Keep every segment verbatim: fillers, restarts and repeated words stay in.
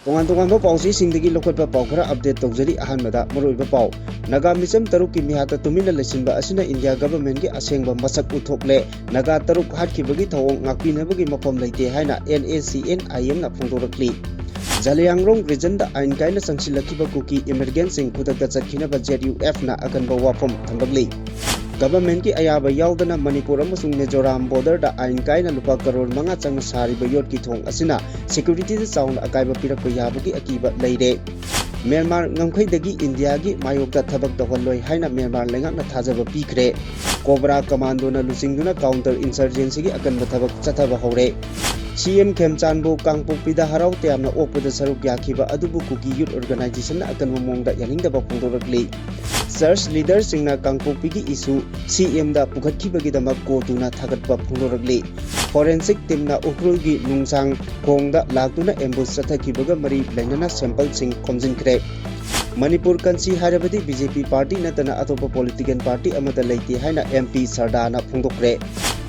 ꯇꯣꯉꯥꯟ ꯇꯣꯉꯥꯟꯕ ꯄꯥꯎꯆꯦꯁꯤꯡꯗꯒꯤ ꯂꯧꯈꯠꯄ ꯄꯥꯎ ꯈꯔ update ꯇꯧꯖꯔꯤ꯫ ꯑꯍꯥꯟꯕꯗ ꯃꯔꯨꯑꯣꯏꯕ ꯄꯥꯎ, ꯅꯥꯒꯥ ꯃꯤꯆꯝ ꯇꯔꯨꯛꯀꯤ ꯃꯤꯍꯥꯠꯇ ꯇꯨꯃꯤꯟꯅ ꯂꯩꯁꯤꯟꯕ ꯑꯁꯤꯅ ꯏꯟꯗꯤꯌꯥ governmentꯀꯤ ꯑꯁꯦꯡꯕ ꯃꯁꯛ ꯎꯠꯊꯣꯛꯂꯦ꯫ ꯅꯥꯒꯥ ꯇꯔꯨꯛ ꯍꯥꯠꯈꯤꯕꯒꯤ ꯊꯧꯑꯣꯡ ꯉꯥꯛꯄꯤꯅꯕꯒꯤ ꯃꯐꯝ ꯂꯩꯇꯦ ꯍꯥꯏꯅ NACNIMꯅ ꯐꯣꯡꯗꯣꯔꯛꯂꯤ꯫ ꯖꯂꯤꯌꯥꯡꯔꯣꯡ regionꯗ ꯑꯥꯏꯟ ꯀꯥꯏꯅ ꯆꯪꯁꯤꯜꯂꯛꯈꯤꯕ ꯀꯨꯀꯤ immigrantꯁꯤꯡ ꯈꯨꯗꯛꯇ ꯆꯠꯈꯤꯅꯕ ZUFꯅ ꯑꯀꯟꯕ ꯋꯥꯐꯝ ꯊꯝꯂꯛꯂꯤ꯫ Governmentꯀꯤ ꯑꯌꯥꯕ ꯌꯥꯎꯗꯅ ꯃꯅꯤꯄꯨꯔ ꯑꯃꯁꯨꯡ ꯃꯤꯖꯣꯔꯥꯝ borderꯗ ꯑꯥꯏꯟ ꯀꯥꯏꯅ ꯂꯨꯄꯥ ꯀꯔꯣꯔ ꯃꯉꯥ ꯆꯪꯅ ꯁꯥꯔꯤꯕ ꯌꯣꯠꯀꯤ ꯊꯣꯡ ꯑꯁꯤꯅ securityꯗ ꯆꯥꯎꯅ ꯑꯀꯥꯏꯕ ꯄꯤꯔꯛꯄ ꯌꯥꯕꯒꯤ ꯑꯀꯤꯕ ꯂꯩꯔꯦ꯫ ꯃ꯭ꯌꯥꯟꯃꯥꯔ ꯉꯝꯈꯩꯗꯒꯤ ꯏꯟꯗꯤꯌꯥꯒꯤ ꯃꯥꯌꯣꯛꯇ ꯊꯕꯛ ꯇꯧꯍꯜꯂꯣꯏ ꯍꯥꯏꯅ ꯃ꯭ꯌꯥꯟꯃꯥꯔ ꯂꯩꯉꯥꯛꯅ ꯊꯥꯖꯕ ꯄꯤꯈ꯭ꯔꯦ꯫ ꯀꯣꯕ꯭ꯔꯥ commandoꯅ ꯂꯨꯆꯤꯡꯗꯨꯅ counter insurgencyꯒꯤ ꯑꯀꯟꯕ ꯊꯕꯛ ꯆꯠꯊꯕ ꯍꯧꯔꯦ꯫ CM ꯈꯦꯝꯆꯥꯟꯕꯨ ꯀꯥꯡꯄꯣꯛꯄꯤꯗ ꯍꯔꯥꯎ ꯇꯌꯥꯝꯅ ꯑꯣꯛꯄꯗ ꯁꯔꯨꯛ ꯌꯥꯈꯤꯕ ꯑꯗꯨꯕꯨ ꯀꯨꯀꯤ youth organizationꯅ ꯑꯀꯟꯕ ꯃꯑꯣꯡꯗ ꯌꯥꯅꯤꯡꯗꯕ ꯐꯣꯡꯗꯣꯔꯛꯂꯤ꯫ Church leaderꯁꯤꯡꯅ ꯀꯥꯡꯄꯣꯛꯄꯤꯒꯤ issue CMꯗ ꯄꯨꯈꯠꯈꯤꯕꯒꯤꯗꯃꯛ ꯀꯣꯇꯨꯅ ꯊꯥꯒꯠꯄ ꯐꯣꯡꯗꯣꯔꯛꯂꯤ꯫ Forensic teamꯅ ꯎꯈ꯭ꯔꯨꯜꯒꯤ ꯅꯨꯡꯁꯥꯡ ꯈꯣꯡꯗ ꯂꯥꯛꯇꯨꯅ ambush ꯆꯠꯊꯈꯤꯕꯒ ꯃꯔꯤ ꯂꯩꯅꯅ sampleꯁꯤꯡ ꯈꯣꯝꯖꯤꯟꯈ꯭ꯔꯦ꯫ ꯃꯅꯤꯄꯨꯔ ꯀꯟꯁꯤ ꯍꯥꯏꯔꯕꯗꯤ BJP party ꯅꯠꯇꯅ ꯑꯇꯣꯞꯄ political party ꯑꯃꯠꯇ ꯂꯩꯇꯦ ꯍꯥꯏꯅ MP ꯁꯔꯗꯥꯅ ꯐꯣꯡꯗꯣꯛꯈ꯭ꯔꯦ꯫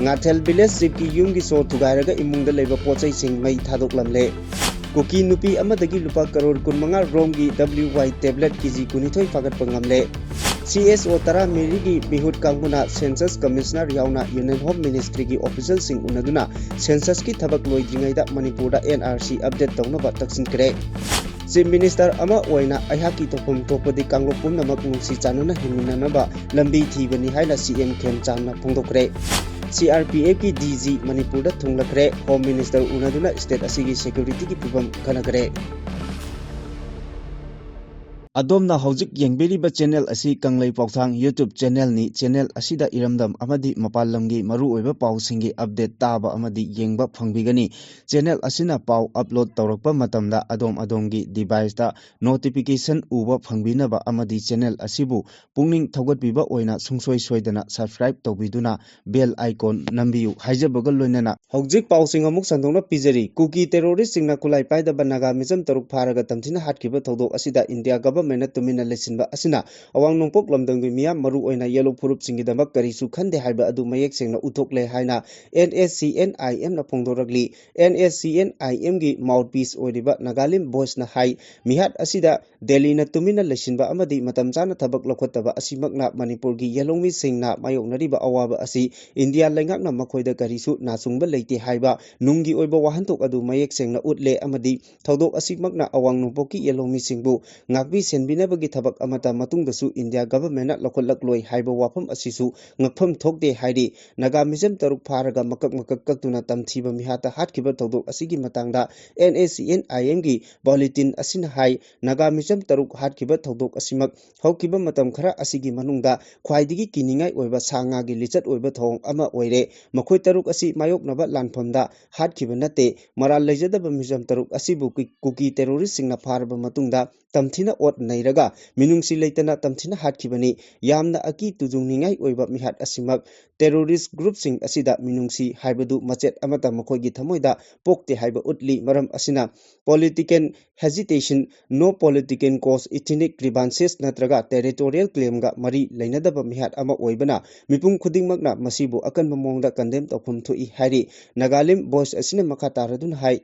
ꯉꯥꯊꯦꯜ village chiefꯀꯤ ꯌꯨꯝꯒꯤ ꯁꯣ ꯊꯨꯒꯥꯏꯔꯒ ꯏꯃꯨꯡꯗ ꯂꯩꯕ ꯄꯣꯠꯆꯩꯁꯤꯡ ꯃꯩ ꯊꯥꯗꯣꯛꯂꯝꯂꯦ꯫ ꯀꯨꯀꯤ ꯅꯨꯄꯤ ꯑꯃꯗꯒꯤ ꯂꯨꯄꯥ ꯀꯔꯣꯔ ꯀꯨꯟꯃꯉꯥ ꯔꯣꯝꯒꯤ WY tablet KG ꯀꯨꯟꯅꯤꯊꯣꯏ ꯐꯥꯒꯠꯄ ꯉꯝꯂꯦ꯫ CSO ꯇꯔꯥ ꯃꯔꯤꯒꯤ ꯃꯤꯍꯨꯠ ꯀꯥꯡꯕꯨꯅ Census Commissioner ꯌꯥꯎꯅ Union Home Ministryꯒꯤ officialꯁꯤꯡ ꯎꯅꯗꯨꯅ censusꯀꯤ ꯊꯕꯛ ꯂꯣꯏꯗ꯭ꯔꯤꯉꯩꯗ ꯃꯅꯤꯄꯨꯔꯗ NRC update ꯇꯧꯅꯕ ꯇꯛꯁꯤꯟꯈ꯭ꯔꯦ꯫ Chief Minister ꯑꯃ ꯑꯣꯏꯅ ꯑꯩꯍꯥꯛꯀꯤ ꯇꯧꯐꯝ ꯊꯣꯛꯄꯗꯤ ꯀꯥꯡꯂꯨꯞ ꯄꯨꯝꯅꯃꯛ ꯅꯨꯡꯁꯤ ꯆꯥꯟꯅꯅ ꯍꯤꯡꯃꯤꯟꯅꯅꯕ ꯂꯝꯕꯤ ꯊꯤꯕꯅꯤ ꯍꯥꯏꯅ CM ꯈꯦꯝꯆꯥꯟꯅ ꯐꯣꯡꯗꯣꯛꯈ꯭ꯔꯦ꯫ CRPFꯀꯤ DG ꯃꯅꯤꯄꯨꯔꯗ ꯊꯨꯡꯂꯈ꯭ꯔꯦ꯫ Home Minister ꯎꯅꯗꯨꯅ state ꯑꯁꯤꯒꯤ securityꯒꯤ ꯐꯤꯕꯝ ꯈꯟꯅꯈ꯭ꯔꯦ꯫ ꯑꯗꯣꯝꯅ ꯍꯧꯖꯤꯛ ꯌꯦꯡꯕꯤꯔꯤꯕ channel ꯑꯁꯤ ꯀꯪꯂꯩ ꯄꯥꯎꯊꯥꯡ YouTube channelꯅꯤ꯫ Channel ꯑꯁꯤꯗ ꯏꯔꯝꯗꯝ ꯑꯃꯗꯤ ꯃꯄꯥꯟ ꯂꯝꯒꯤ ꯃꯔꯨꯑꯣꯏꯕ ꯄꯥꯎꯁꯤꯡꯒꯤ update ꯇꯥꯕ ꯑꯃꯗꯤ ꯌꯦꯡꯕ ꯐꯪꯕꯤꯒꯅꯤ꯫ Channel ꯑꯁꯤꯅ ꯄꯥꯎ upload ꯇꯧꯔꯛꯄ ꯃꯇꯝꯗ ꯑꯗꯣꯝ ꯑꯗꯣꯝꯒꯤ deviceꯇ notification ꯎꯕ ꯐꯪꯕꯤꯅꯕ ꯑꯃꯗꯤ channel ꯑꯁꯤꯕꯨ ꯄꯨꯛꯅꯤꯡ ꯊꯧꯒꯠꯄꯤꯕ ꯑꯣꯏꯅ ꯁꯨꯡꯁꯣꯏ ꯁꯣꯏꯗꯅ subscribe ꯇꯧꯕꯤꯗꯨꯅ bell icon ꯅꯝꯕꯤꯌꯨ ꯍꯥꯏꯖꯕꯒ ꯂꯣꯏꯅꯅ ꯍꯧꯖꯤꯛ ꯄꯥꯎꯁꯤꯡ ꯑꯃꯨꯛ ꯁꯟꯗꯣꯛꯅ ꯄꯤꯖꯔꯤ꯫ ꯀꯨꯀꯤ terroristꯁꯤꯡꯅ ꯈꯨꯠꯂꯥꯏ ꯄꯥꯏꯗꯕ ꯅꯥꯒꯥ ꯃꯤꯆꯝ ꯇꯔꯨꯛ ꯐꯥꯔꯒ ꯇꯝꯊꯤꯅ ꯍꯥꯠꯈꯤꯕ ꯊꯧꯗꯣꯛ ꯑꯁꯤꯗ ꯏꯟꯗꯤꯌꯥ government ꯒꯚꯔꯟꯃꯦꯟꯅ ꯇꯨꯃꯤꯟꯅ ꯂꯩꯁꯤꯟꯕ ꯑꯁꯤꯅ ꯑꯋꯥꯡ ꯅꯣꯡꯄꯣꯛ ꯂꯝꯗꯝꯒꯤ ꯃꯤꯌꯥꯝ, ꯃꯔꯨ ꯑꯣꯏꯅ ꯌꯦꯂꯣ ꯐꯨꯔꯨꯞꯁꯤꯡꯒꯤꯗꯃꯛ ꯀꯔꯤꯁꯨ ꯈꯟꯗꯦ ꯍꯥꯏꯕ ꯑꯗꯨ ꯃꯌꯦꯛ ꯁꯦꯡꯅ ꯎꯠꯊꯣꯛꯂꯦ ꯍꯥꯏꯅ and S C and I ꯑꯦꯝꯅ ꯐꯣꯡꯗꯣꯔꯛꯂꯤ꯫ And S C and ꯑꯥꯏ ꯑꯦꯝꯒꯤ ꯃꯥꯎꯠꯄꯤꯁ ꯑꯣꯏꯔꯤꯕ ꯅꯥꯒꯥꯂꯦꯟ ꯚꯣꯏꯁꯅ ꯍꯥꯏ, ꯃꯤꯍꯥꯠ ꯑꯁꯤꯗ ꯗꯦꯜꯂꯤꯅ ꯇꯨꯃꯤꯟꯅ ꯂꯩꯁꯤꯟꯕ ꯑꯃꯗꯤ ꯃꯇꯝ ꯆꯥꯅ ꯊꯕꯛ ꯂꯧꯈꯠꯇꯕ ꯑꯁꯤꯃꯛꯅ ꯃꯅꯤꯄꯨꯔꯒꯤ ꯌꯦꯜꯍꯧꯃꯤꯁꯤꯡꯅ ꯃꯥꯌꯣꯛꯅꯔꯤꯕ ꯑꯋꯥꯕ ꯑꯁꯤ ꯏꯟꯗꯤꯌꯥ ꯂꯩꯉꯥꯛꯅ ꯃꯈꯣꯏꯗ ꯀꯔꯤꯁꯨ ꯅꯥꯆꯨꯡꯕ ꯂꯩꯇꯦ ꯍꯥꯏꯕ ꯅꯨꯡꯒꯤ ꯑꯣꯏꯕ ꯋꯥꯍꯟꯊꯣꯛ ꯑꯗꯨ ꯃꯌꯦꯛ ꯁꯦꯡꯅ ꯎꯠꯂꯦ ꯑꯃꯗꯤ ꯊꯧꯗꯣꯛ ꯑꯁꯤꯃꯛꯅ ꯑꯋꯥꯡ ꯅꯣꯡꯄꯣꯛꯀꯤ ꯌꯦꯜꯍꯧꯃꯤꯁꯤꯡꯕꯨ ꯉꯥꯛꯄꯤ ꯁꯦꯟꯕꯤꯅꯕꯒꯤ ꯊꯕꯛ ꯑꯃꯠꯇ ꯃꯇꯨꯡꯗꯁꯨ ꯏꯟꯗꯤꯌꯥ ꯒꯚꯔꯟꯃꯦꯟꯠꯅ ꯂꯧꯈꯠꯂꯛꯂꯣꯏ ꯍꯥꯏꯕ ꯋꯥꯐꯝ ꯑꯁꯤꯁꯨ ꯉꯛꯐꯝ ꯊꯣꯛꯇꯦ ꯍꯥꯏꯔꯤ꯫ ꯅꯥꯒꯥ ꯃ꯭ꯌꯨꯖꯤꯌꯝ ꯇꯔꯨꯛ ꯐꯥꯔꯒ ꯃꯀꯛ ꯃꯀꯛ ꯀꯛꯇꯨꯅ ꯇꯝꯊꯤꯕ ꯃꯤꯍꯥꯠꯇ ꯍꯥꯠꯈꯤꯕ ꯊꯧꯗꯣꯛ ꯑꯁꯤꯒꯤ ꯃꯇꯥꯡꯗ ꯑꯦꯟ ꯑꯦꯁ ꯁꯤ ꯑꯦꯟ ꯑꯥꯏ ꯑꯦꯝꯒꯤ ꯕꯨꯂꯦꯇꯤꯟ ꯑꯁꯤꯅ ꯍꯥꯏ, ꯅꯥꯒꯥ ꯃ꯭ꯌꯨꯖꯤꯌꯝ ꯇꯔꯨꯛ ꯍꯥꯠꯈꯤꯕ ꯊꯧꯗꯣꯛ ꯑꯁꯤꯃꯛ ꯍꯧꯈꯤꯕ ꯃꯇꯝ ꯈꯔ ꯑꯁꯤꯒꯤ ꯃꯅꯨꯡꯗ ꯈ꯭ꯋꯥꯏꯗꯒꯤ ꯀꯤꯅꯤꯡꯉꯥꯏ ꯑꯣꯏꯕ ꯁꯥ ꯉꯥꯒꯤ ꯂꯤꯆꯠ ꯑꯣꯏꯕ ꯊꯧꯑꯣꯡ ꯑꯃ ꯑꯣꯏꯔꯦ꯫ ꯃꯈꯣꯏ ꯇꯔꯨꯛ ꯑꯁꯤ ꯃꯥꯌꯣꯛꯅꯕ ꯂꯥꯟꯐꯝꯗ ꯍꯥꯠꯈꯤꯕ ꯅꯠꯇꯦ꯫ ꯃꯔꯥꯜ ꯂꯩꯖꯗꯕ ꯃ꯭ꯌꯨꯖꯤꯌꯝ ꯇꯔꯨꯛ ꯑꯁꯤꯕꯨ ꯀꯨ-, ꯀꯨꯀꯤ ꯇꯦꯔꯣꯔꯤꯁꯁꯤꯡꯅ ꯐꯥꯔꯕ ꯃꯇꯨꯡꯗ ꯇꯝꯊꯤꯅ ꯑꯣꯠ ꯅꯩꯔꯒ ꯃꯤꯅꯨꯡꯁꯤ ꯂꯩꯇꯅ ꯇꯝꯊꯤꯅ ꯍꯥꯠꯈꯤꯕꯅꯤ꯫ ꯌꯥꯝꯅ ꯑꯀꯤ ꯇꯨꯖꯨꯡꯅꯤꯡꯉꯥꯏ ꯑꯣꯏꯕ ꯃꯤꯍꯥꯠ ꯑꯁꯤꯃꯛ ꯇꯦꯔꯣꯔꯤꯁ ꯒ꯭ꯔꯨꯞꯁꯤꯡ ꯑꯁꯤꯗ ꯃꯤꯅꯨꯡꯁꯤ ꯍꯥꯏꯕꯗꯨ ꯃꯆꯦꯠ ꯑꯃꯠꯇ ꯃꯈꯣꯏꯒꯤ ꯊꯃꯣꯏꯗ ꯄꯣꯛꯇꯦ ꯍꯥꯏꯕ ꯎꯠꯂꯤ꯫ ꯃꯔꯝ ꯑꯁꯤꯅ political hesitation, no political cause, ethnic grievances ꯅꯠꯇ꯭ꯔꯒ territorial claimꯒ ꯃꯔꯤ ꯂꯩꯅꯗꯕ ꯃꯤꯍꯥꯠ ꯑꯃ ꯑꯣꯏꯕꯅ ꯃꯤꯄꯨꯝ ꯈꯨꯗꯤꯡꯃꯛꯅ ꯃꯁꯤꯕꯨ ꯑꯀꯟꯕ ꯃꯑꯣꯡꯗ condemn ꯇꯧꯐꯝ ꯊꯣꯛꯏ ꯍꯥꯏꯔꯤ꯫ ꯅꯥꯒꯥꯂꯦꯟ ꯚꯣꯏꯁ ꯑꯁꯤꯅ ꯃꯈꯥ ꯇꯥꯔꯗꯨꯅ ꯍꯥꯏ,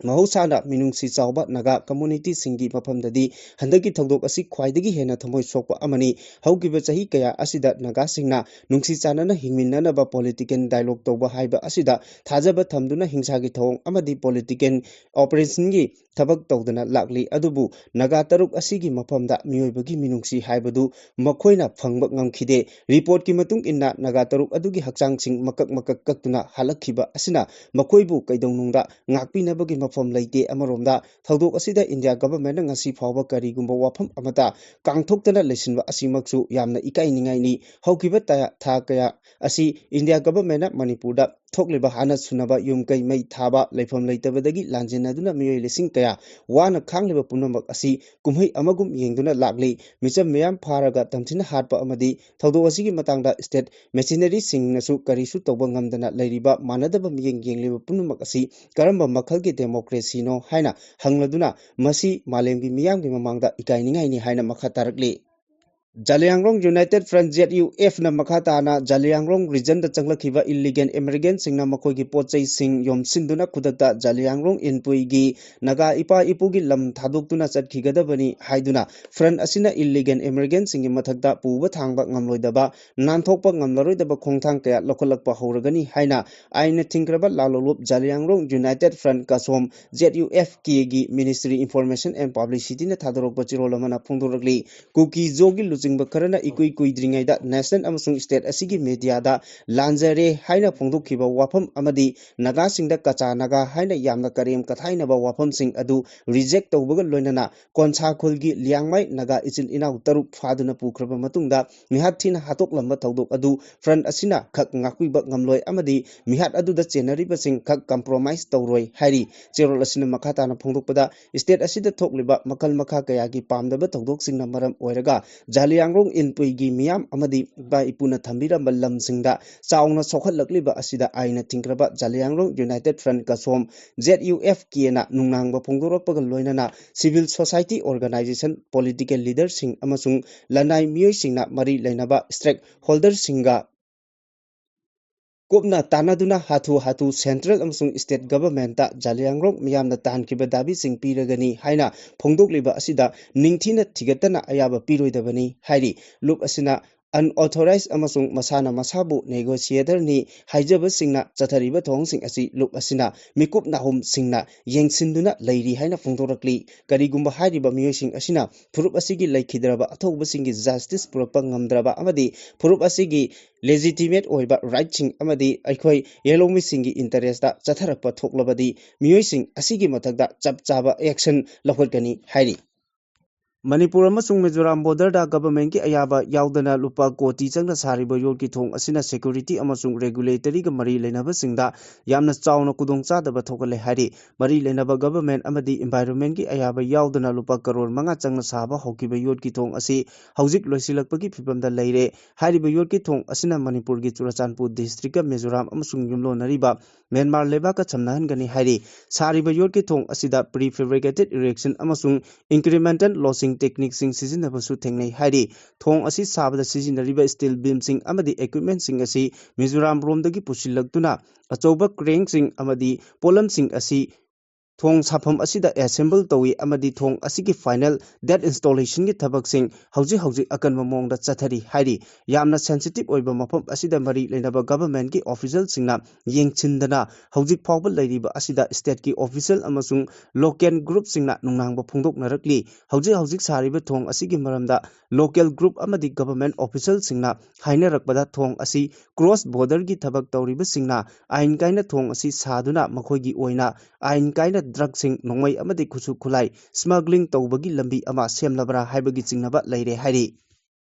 ꯃꯍꯧꯁꯥꯅ ꯃꯤꯅꯨꯡꯁꯤ ꯆꯥꯎꯕ ꯅꯥꯒꯥ ꯀꯝꯃ꯭ꯌꯨꯅꯤꯇꯤꯁꯤꯡꯒꯤ ꯃꯐꯝꯗꯗꯤ ꯍꯟꯗꯛꯀꯤ ꯊꯧꯗꯣꯛ ꯑꯁꯤ ꯈ꯭ꯋꯥꯏꯗꯒꯤ ꯍꯦꯟꯅ ꯊꯃꯣꯏ ꯁꯣꯛꯄ ꯑꯃꯅꯤ꯫ ꯍꯧꯈꯤꯕ ꯆꯍꯤ ꯀꯌꯥ ꯑꯁꯤꯗ ꯅꯥꯒꯥꯁꯤꯡꯅ ꯅꯨꯡꯁꯤ ꯆꯥꯟꯅꯅ ꯍꯤꯡꯃꯤꯟꯅꯅꯕ political dialogue ꯇꯧꯕ ꯍꯥꯏꯕ ꯑꯁꯤꯗ ꯊꯥꯖꯕ ꯊꯝꯗꯨꯅ ꯍꯤꯡꯁꯥꯒꯤ ꯊꯧꯑꯣꯡ ꯑꯃꯗꯤ political operationꯒꯤ ꯊꯕꯛ ꯇꯧꯗꯅ ꯂꯥꯛꯂꯤ꯫ ꯑꯗꯨꯕꯨ ꯅꯥꯒꯥ ꯇꯔꯨꯛ ꯑꯁꯤꯒꯤ ꯃꯐꯝꯗ ꯃꯤꯑꯣꯏꯕꯒꯤ ꯃꯤꯅꯨꯡꯁꯤ ꯍꯥꯏꯕꯗꯨ ꯃꯈꯣꯏꯅ ꯐꯪꯕ ꯉꯝꯈꯤꯗꯦ꯫ ꯔꯤꯄꯣꯔꯠꯀꯤ ꯃꯇꯨꯡ ꯏꯟꯅ ꯅꯥꯒꯥ ꯇꯔꯨꯛ ꯑꯗꯨꯒꯤ ꯍꯛꯆꯥꯡꯁꯤꯡ ꯃꯀꯛ ꯃꯀꯛ ꯀꯛꯇꯨꯅ ꯍꯜꯂꯛꯈꯤꯕ ꯑꯁꯤꯅ ꯃꯈꯣꯏꯕꯨ ꯀꯩꯗꯧꯅꯨꯡꯗ ꯉꯥꯛꯄꯤꯅꯕꯒꯤ ꯃꯐꯝ ꯂꯩꯇꯦ꯫ ꯑꯃꯔꯣꯝꯗ ꯊꯧꯗꯣꯛ ꯑꯁꯤꯗ ꯏꯟꯗꯤꯌꯥ ꯒꯚꯔꯟꯃꯦꯟꯠꯅ ꯉꯁꯤ ꯐꯥꯎꯕ ꯀꯔꯤꯒꯨꯝꯕ ꯋꯥꯐꯝ ꯑꯃꯠꯇ ꯀꯥꯡꯊꯣꯛꯇꯅ ꯂꯩꯁꯤꯟꯕ ꯑꯁꯤꯃꯛꯁꯨ ꯌꯥꯝꯅ ꯏꯀꯥꯏꯅꯤꯡꯉꯥꯏꯅꯤ꯫ ꯍꯧꯈꯤꯕ ꯇ-, ꯊꯥ ꯀꯌꯥ ꯑꯁꯤ ꯏꯟꯗꯤꯌꯥ ꯒꯚꯔꯟꯃꯦꯟꯠꯅ ꯃꯅꯤꯄꯨꯔꯗ ꯊꯣꯛꯂꯤꯕ ꯍꯥꯟꯅ ꯁꯨꯅꯕ ꯌꯨꯝ ꯀꯩ ꯃꯩ ꯊꯥꯕ, ꯂꯩꯐꯝ ꯂꯩꯇꯕꯗꯒꯤ ꯂꯥꯟꯖꯦꯟꯅꯗꯨꯅ ꯃꯤꯑꯣꯏ ꯂꯤꯁꯤꯡ ꯀꯌꯥ ꯋꯥꯅ ꯈꯥꯡꯂꯤꯕ ꯄꯨꯝꯅꯃꯛ ꯑꯁꯤ ꯀꯨꯝꯍꯩ ꯑꯃꯒꯨꯝ ꯌꯦꯡꯗꯨꯅ ꯂꯥꯛꯂꯤ꯫ ꯃꯤꯆꯝ ꯃꯤꯌꯥꯝ ꯐꯥꯔꯒ ꯇꯝꯊꯤꯅ ꯍꯥꯠꯄ ꯑꯃꯗꯤ ꯊꯧꯗꯣꯛ ꯑꯁꯤꯒꯤ ꯃꯇꯥꯡꯗ state machinery ꯁꯤꯡꯅꯁꯨ ꯀꯔꯤꯁꯨ ꯇꯧꯕ ꯉꯝꯗꯅ ꯂꯩꯔꯤꯕ ꯃꯥꯟꯅꯗꯕ ꯃꯤꯠꯌꯦꯡ ꯌꯦꯡꯂꯤꯕ ꯄꯨꯝꯅꯃꯛ ꯑꯁꯤ ꯀꯔꯝꯕ ꯃꯈꯜꯒꯤ democracy ꯅꯣ ꯍꯥꯏꯅ ꯍꯪꯂꯗꯨꯅ ꯃꯁꯤ ꯃꯥꯂꯦꯝꯒꯤ ꯃꯤꯌꯥꯝꯒꯤ ꯃꯃꯥꯡꯗ ꯏꯀꯥꯏꯅꯤꯡꯉꯥꯏꯅꯤ ꯍꯥꯏꯅ ꯃꯈꯥ ꯇꯥꯔꯛꯂꯤ꯫ ꯖꯥꯂꯤꯌꯥꯡꯔꯣꯡ United Front, Z U F ꯅ ꯃꯈꯥ ꯇꯥꯅ ꯖꯥꯂꯤꯌꯥꯡꯔꯣꯡ region ꯗ ꯆꯪꯂꯛꯈꯤꯕ illegal immigrant ꯁꯤꯡꯅ ꯃꯈꯣꯏꯒꯤ ꯄꯣꯠ ꯆꯩꯁꯤꯡ ꯌꯣꯝꯁꯤꯟꯗꯨꯅ ꯈꯨꯗꯛꯇ ꯖꯥꯂꯤꯌꯥꯡꯔꯣꯡ ꯏꯟꯄꯨꯏꯒꯤ ꯅꯥꯒꯥ ꯏꯄꯥ ꯏꯄꯨꯒꯤ ꯂꯝ ꯊꯥꯗꯣꯛꯇꯨꯅ ꯆꯠꯈꯤꯒꯗꯕꯅꯤ ꯍꯥꯏꯗꯨꯅ front ꯑꯁꯤꯅ illegal immigrant ꯁꯤꯡꯒꯤ ꯃꯊꯛꯇ ꯄꯨꯕ ꯊꯥꯡꯕ ꯉꯝꯂꯣꯏꯗꯕ, ꯅꯥꯟꯊꯣꯛꯄ ꯉꯝꯂꯔꯣꯏꯗꯕ ꯈꯣꯡꯊꯥꯡ ꯀꯌꯥ ꯂꯧꯈꯠꯂꯛꯄ ꯍꯧꯔꯒꯅꯤ ꯍꯥꯏꯅ ꯑꯥꯏꯟꯅ ꯊꯤꯡꯈ꯭ꯔꯕ ꯂꯥꯜꯂꯣꯂꯨꯞ ꯖꯥꯂꯤꯌꯥꯡꯔꯣꯡ United Front ꯀꯁꯣꯝ, Z U F K ꯒꯤ Ministry Information and Publicity ꯅ ꯊꯥꯗꯣꯔꯛꯄ ꯆꯦꯔꯣꯜ ꯑꯃꯅ ꯐꯣꯡꯗꯣꯔꯛꯂꯤ꯫ ꯀꯨꯀꯤ ꯖꯣꯒꯤ ꯂꯨꯆꯤꯡꯕ ꯈꯔꯅ ꯏꯀꯨꯏ ꯀꯨꯏꯗ꯭ꯔꯤꯉꯩꯗ national ꯑꯃꯁꯨꯡ state ꯑꯁꯤꯒꯤ media ꯗ ꯂꯥꯟꯖꯔꯦ ꯍꯥꯏꯅ ꯐꯣꯡꯗꯣꯛꯈꯤꯕ ꯋꯥꯐꯝ ꯑꯃꯗꯤ ꯅꯥꯒꯥꯁꯤꯡꯗ ꯀꯆꯥ ꯅꯥꯒꯥ ꯍꯥꯏꯅ ꯌꯥꯝꯅ ꯀꯔꯦꯝ ꯀꯊꯥꯏꯅꯕ ꯋꯥꯐꯝꯁꯤꯡ ꯑꯗꯨ reject ꯇꯧꯕꯒ ꯂꯣꯏꯅꯅ ꯀꯣꯟꯁꯥ ꯈꯨꯜꯒꯤ ꯂꯤꯌꯥꯡꯃꯥꯏ ꯅꯥꯒꯥ ꯏꯆꯤꯜ ꯏꯅꯥꯎ ꯇꯔꯨꯛ ꯐꯥꯗꯨꯅ ꯄꯨꯈ꯭ꯔꯕ ꯃꯇꯨꯡꯗ ꯃꯤꯍꯥꯠ ꯊꯤꯅ ꯍꯥꯠꯇꯣꯛꯂꯝꯕ ꯊꯧꯗꯣꯛ ꯑꯗꯨ front ꯑꯁꯤꯅ ꯈꯛ ꯉꯥꯛꯄꯤꯕ ꯉꯝꯂꯣꯏ ꯑꯃꯗꯤ ꯃꯤꯍꯥꯠ ꯑꯗꯨꯗ ꯆꯦꯟꯅꯔꯤꯕꯁꯤꯡ ꯈꯛ compromise ꯇꯧꯔꯣꯏ ꯍꯥꯏꯔꯤ꯫ ꯆꯦꯔꯣꯜ ꯑꯁꯤꯅ ꯃꯈꯥ ꯇꯥꯅ ꯐꯣꯡꯗꯣꯛꯄꯗ, state ꯑꯁꯤꯗ ꯊꯣꯛꯂꯤꯕ ꯃꯈꯜ ꯃꯈꯥ ꯀꯌꯥꯒꯤ ꯄꯥꯝꯗꯕ ꯊꯧꯗꯣꯛꯁꯤꯡꯅ ꯃꯔꯝ ꯑꯣꯏꯔꯒ ꯖꯥꯂꯤꯌꯥꯡꯔꯣꯡ ꯏꯟꯄꯨꯏꯒꯤ ꯃꯤꯌꯥꯝ ꯑꯃꯗꯤ ꯏꯄꯥ ꯏꯄꯨꯅ ꯊꯝꯕꯤꯔꯝꯕ ꯂꯝꯁꯤꯡꯗ ꯆꯥꯎꯅ ꯁꯣꯛꯍꯜꯂꯛꯂꯤꯕ ꯑꯁꯤꯗ ꯑꯥꯏꯟꯅ ꯊꯤꯡꯈ꯭ꯔꯕ ꯖꯥꯂꯤꯌꯥꯡꯔꯣꯡ United Front ꯀꯁꯣꯝ, Z U F K ꯅ ꯅꯨꯡꯅꯥꯡꯕ ꯐꯣꯡꯗꯣꯔꯛꯄꯒ ꯂꯣꯏꯅꯅ civil society organization, political leader ꯁꯤꯡ ꯑꯃꯁꯨꯡ ꯂꯅꯥꯏ ꯃꯤꯑꯣꯏꯁꯤꯡꯅ ꯃꯔꯤ ꯂꯩꯅꯕ stakeholder ꯁꯤꯡꯒ ꯀꯨꯞꯅ ꯇꯥꯟꯅꯗꯨꯅ ꯍꯥꯊꯨ ꯍꯥꯊꯨ central ꯑꯃꯁꯨꯡ state government ꯇ ꯖꯥꯂꯤꯌꯥꯡꯔꯣꯡ ꯃꯤꯌꯥꯝꯅ ꯇꯥꯟꯈꯤꯕ ꯗꯥꯕꯤꯁꯤꯡ ꯄꯤꯔꯒꯅꯤ ꯍꯥꯏꯅ ꯐꯣꯡꯗꯣꯛꯂꯤꯕ ꯑꯁꯤꯗ ꯅꯤꯡꯊꯤꯅ ꯊꯤꯒꯠꯇꯅ ꯑꯌꯥꯕ ꯄꯤꯔꯣꯏꯗꯕꯅꯤ ꯍꯥꯏꯔꯤ꯫ ꯂꯨꯞ ꯑꯁꯤꯅ unauthorized ꯑꯃꯁꯨꯡ ꯃꯁꯥꯅ ꯃꯁꯥꯕꯨ negotiator ꯅꯤ ꯍꯥꯏꯖꯕꯁꯤꯡꯅ ꯆꯠꯊꯔꯤꯕ ꯊꯧꯑꯣꯡꯁꯤꯡ ꯑꯁꯤ ꯂꯨꯞ ꯑꯁꯤꯅ ꯃꯤꯀꯨꯞ ꯅꯥꯍꯨꯝꯁꯤꯡꯅ ꯌꯦꯡꯁꯤꯟꯗꯨꯅ ꯂꯩꯔꯤ ꯍꯥꯏꯅ ꯐꯣꯡꯗꯣꯔꯛꯂꯤ꯫ ꯀꯔꯤꯒꯨꯝꯕ ꯍꯥꯏꯔꯤꯕ ꯃꯤꯑꯣꯏꯁꯤꯡ ꯑꯁꯤꯅ ꯐꯨꯔꯨꯞ ꯑꯁꯤꯒꯤ ꯂꯩꯈꯤꯗ꯭ꯔꯕ ꯑꯊꯧꯕꯁꯤꯡꯒꯤ justice ꯄꯨꯔꯛꯄ ꯉꯝꯗ꯭ꯔꯕ ꯑꯃꯗꯤ ꯐꯨꯔꯨꯞ ꯑꯁꯤꯒꯤ legitimate ꯑꯣꯏꯕ right ꯁꯤꯡ ꯑꯃꯗꯤ ꯑꯩꯈꯣꯏ ꯌꯦꯜꯍꯧꯃꯤꯁꯤꯡꯒꯤ interest ꯇ ꯆꯠꯊꯔꯛꯄ ꯊꯣꯛꯂꯕꯗꯤ ꯃꯤꯑꯣꯏꯁꯤꯡ ꯑꯁꯤꯒꯤ ꯃꯊꯛꯇ ꯆꯞ ꯆꯥꯕ action ꯂꯧꯈꯠꯀꯅꯤ ꯍꯥꯏꯔꯤ꯫ ꯃꯅꯤꯄꯨꯔ ꯑꯃꯁꯨꯡ ꯃꯤꯖꯣꯔꯥꯝ ꯕꯣꯔꯗꯔꯗ ꯒꯚꯔꯟꯃꯦꯟꯠꯀꯤ ꯑꯌꯥꯕ ꯌꯥꯎꯗꯅ ꯂꯨꯄꯥ ꯀꯣꯇꯤ ꯆꯪꯅ ꯁꯥꯔꯤꯕ ꯌꯣꯠꯀꯤ ꯊꯣꯡ ꯑꯁꯤꯅ ꯁꯦꯀ꯭ꯌꯨꯔꯤꯇꯤ ꯑꯃꯁꯨꯡ ꯔꯦꯒꯨꯂꯦꯇꯔꯤꯒ ꯃꯔꯤ ꯂꯩꯅꯕꯁꯤꯡꯗ ꯌꯥꯝꯅ ꯆꯥꯎꯅ ꯈꯨꯗꯣꯡꯆꯥꯗꯕ ꯊꯣꯛꯍꯜꯂꯦ ꯍꯥꯏꯔꯤ꯫ ꯃꯔꯤ ꯂꯩꯅꯕ ꯒꯚꯔꯟꯃꯦꯟꯠ ꯑꯃꯗꯤ ꯏꯟꯚꯥꯏꯔꯣꯟꯃꯦꯟꯠꯀꯤ ꯑꯌꯥꯕ ꯌꯥꯎꯗꯅ ꯂꯨꯄꯥ ꯀꯔꯣꯔ ꯃꯉꯥ ꯆꯪꯅ ꯁꯥꯕ ꯍꯧꯈꯤꯕ ꯌꯣꯠꯀꯤ ꯊꯣꯡ ꯑꯁꯤ ꯍꯧꯖꯤꯛ ꯂꯣꯏꯁꯤꯜꯂꯛꯄꯒꯤ ꯐꯤꯕꯝꯗ ꯂꯩꯔꯦ꯫ ꯍꯥꯏꯔꯤꯕ ꯌꯣꯠꯀꯤ ꯊꯣꯡ ꯑꯁꯤꯅ ꯃꯅꯤꯄꯨꯔꯒꯤ ꯆꯨꯔꯆꯥꯟꯄꯨꯔ ꯗꯤꯁꯇ꯭ꯔꯤꯛꯀ ꯃꯤꯖꯣꯔꯥꯝ ꯑꯃꯁꯨꯡ ꯌꯨꯝꯂꯣꯟꯅꯔꯤꯕ ꯃ꯭ꯌꯥꯟꯃꯥꯔ ꯂꯩꯕꯥꯛꯀ ꯁꯝꯅꯍꯟꯒꯅꯤ ꯍꯥꯏꯔꯤ꯫ ꯁꯥꯔꯤꯕ ꯌꯣꯠꯀꯤ ꯊꯣꯡ ꯑꯁꯤꯗ pre fabricated erection ꯑꯃꯁꯨꯡ incremental lossing techniqueꯁꯤꯡ ꯁꯤꯖꯤꯟꯅꯕꯁꯨ ꯊꯦꯡꯅꯩ ꯍꯥꯏꯔꯤ꯫ ꯊꯣꯡ ꯑꯁꯤ ꯁꯥꯕꯗ ꯁꯤꯖꯤꯟꯅꯔꯤꯕ steel beamꯁꯤꯡ ꯑꯃꯗꯤ equipmentꯁꯤꯡ ꯑꯁꯤ ꯃꯤꯖꯣꯔꯥꯝ ꯔꯣꯝꯗꯒꯤ ꯄꯨꯁꯤꯜꯂꯛꯇꯨꯅ ꯑꯆꯧꯕ craneꯁꯤꯡ ꯑꯃꯗꯤ ꯄꯣꯠꯂꯝꯁꯤꯡ ꯑꯁꯤ ꯊꯣꯡ ꯁꯥꯐꯝ ꯑꯁꯤꯗ assemble ꯇꯧꯏ ꯑꯃꯗꯤ ꯊꯣꯡ ꯑꯁꯤꯒꯤ final date installationꯒꯤ ꯊꯕꯛꯁꯤꯡ ꯍꯧꯖꯤꯛ ꯍꯧꯖꯤꯛ ꯑꯀꯟꯕ ꯃꯑꯣꯡꯗ ꯆꯠꯊꯔꯤ ꯍꯥꯏꯔꯤ꯫ ꯌꯥꯝꯅ sensitive ꯑꯣꯏꯕ ꯃꯐꯝ ꯑꯁꯤꯗ ꯃꯔꯤ ꯂꯩꯅꯕ ꯒꯚꯔꯟꯃꯦꯟꯠꯀꯤ officialꯁꯤꯡꯅ ꯌꯦꯡꯁꯤꯟꯗꯅ ꯍꯧꯖꯤꯛ ꯐꯥꯎꯕ ꯂꯩꯔꯤꯕ ꯑꯁꯤꯗ stateꯀꯤ official ꯑꯃꯁꯨꯡ local groupꯁꯤꯡꯅ ꯅꯨꯡꯅꯥꯡꯕ ꯐꯣꯡꯗꯣꯛꯅꯔꯛꯂꯤ꯫ ꯍꯧꯖꯤꯛ ꯍꯧꯖꯤꯛ ꯁꯥꯔꯤꯕ ꯊꯣꯡ ꯑꯁꯤꯒꯤ ꯃꯔꯝꯗ local group ꯑꯃꯗꯤ government officialꯁꯤꯡꯅ ꯍꯥꯏꯅꯔꯛꯄꯗ ꯊꯣꯡ ꯑꯁꯤ cross borderꯒꯤ ꯊꯕꯛ ꯇꯧꯔꯤꯕꯁꯤꯡꯅ ꯑꯥꯏꯟ ꯀꯥꯏꯅ ꯊꯣꯡ ꯑꯁꯤ ꯁꯥꯗꯨꯅ ꯃꯈꯣꯏꯒꯤ ꯑꯣꯏꯅ ꯑꯥꯏꯟ ꯀꯥꯏꯅ drugꯁꯤꯡ, ꯅꯣꯡꯃꯩ ꯑꯃꯗꯤ ꯈꯨꯠꯁꯨ ꯈꯨꯠꯂꯥꯏ smuggling ꯇꯧꯕꯒꯤ ꯂꯝꯕꯤ ꯑꯃ ꯁꯦꯝꯂꯕ꯭ꯔꯥ ꯍꯥꯏꯕꯒꯤ ꯆꯤꯡꯅꯕ ꯂꯩꯔꯦ ꯍꯥꯏꯔꯤ꯫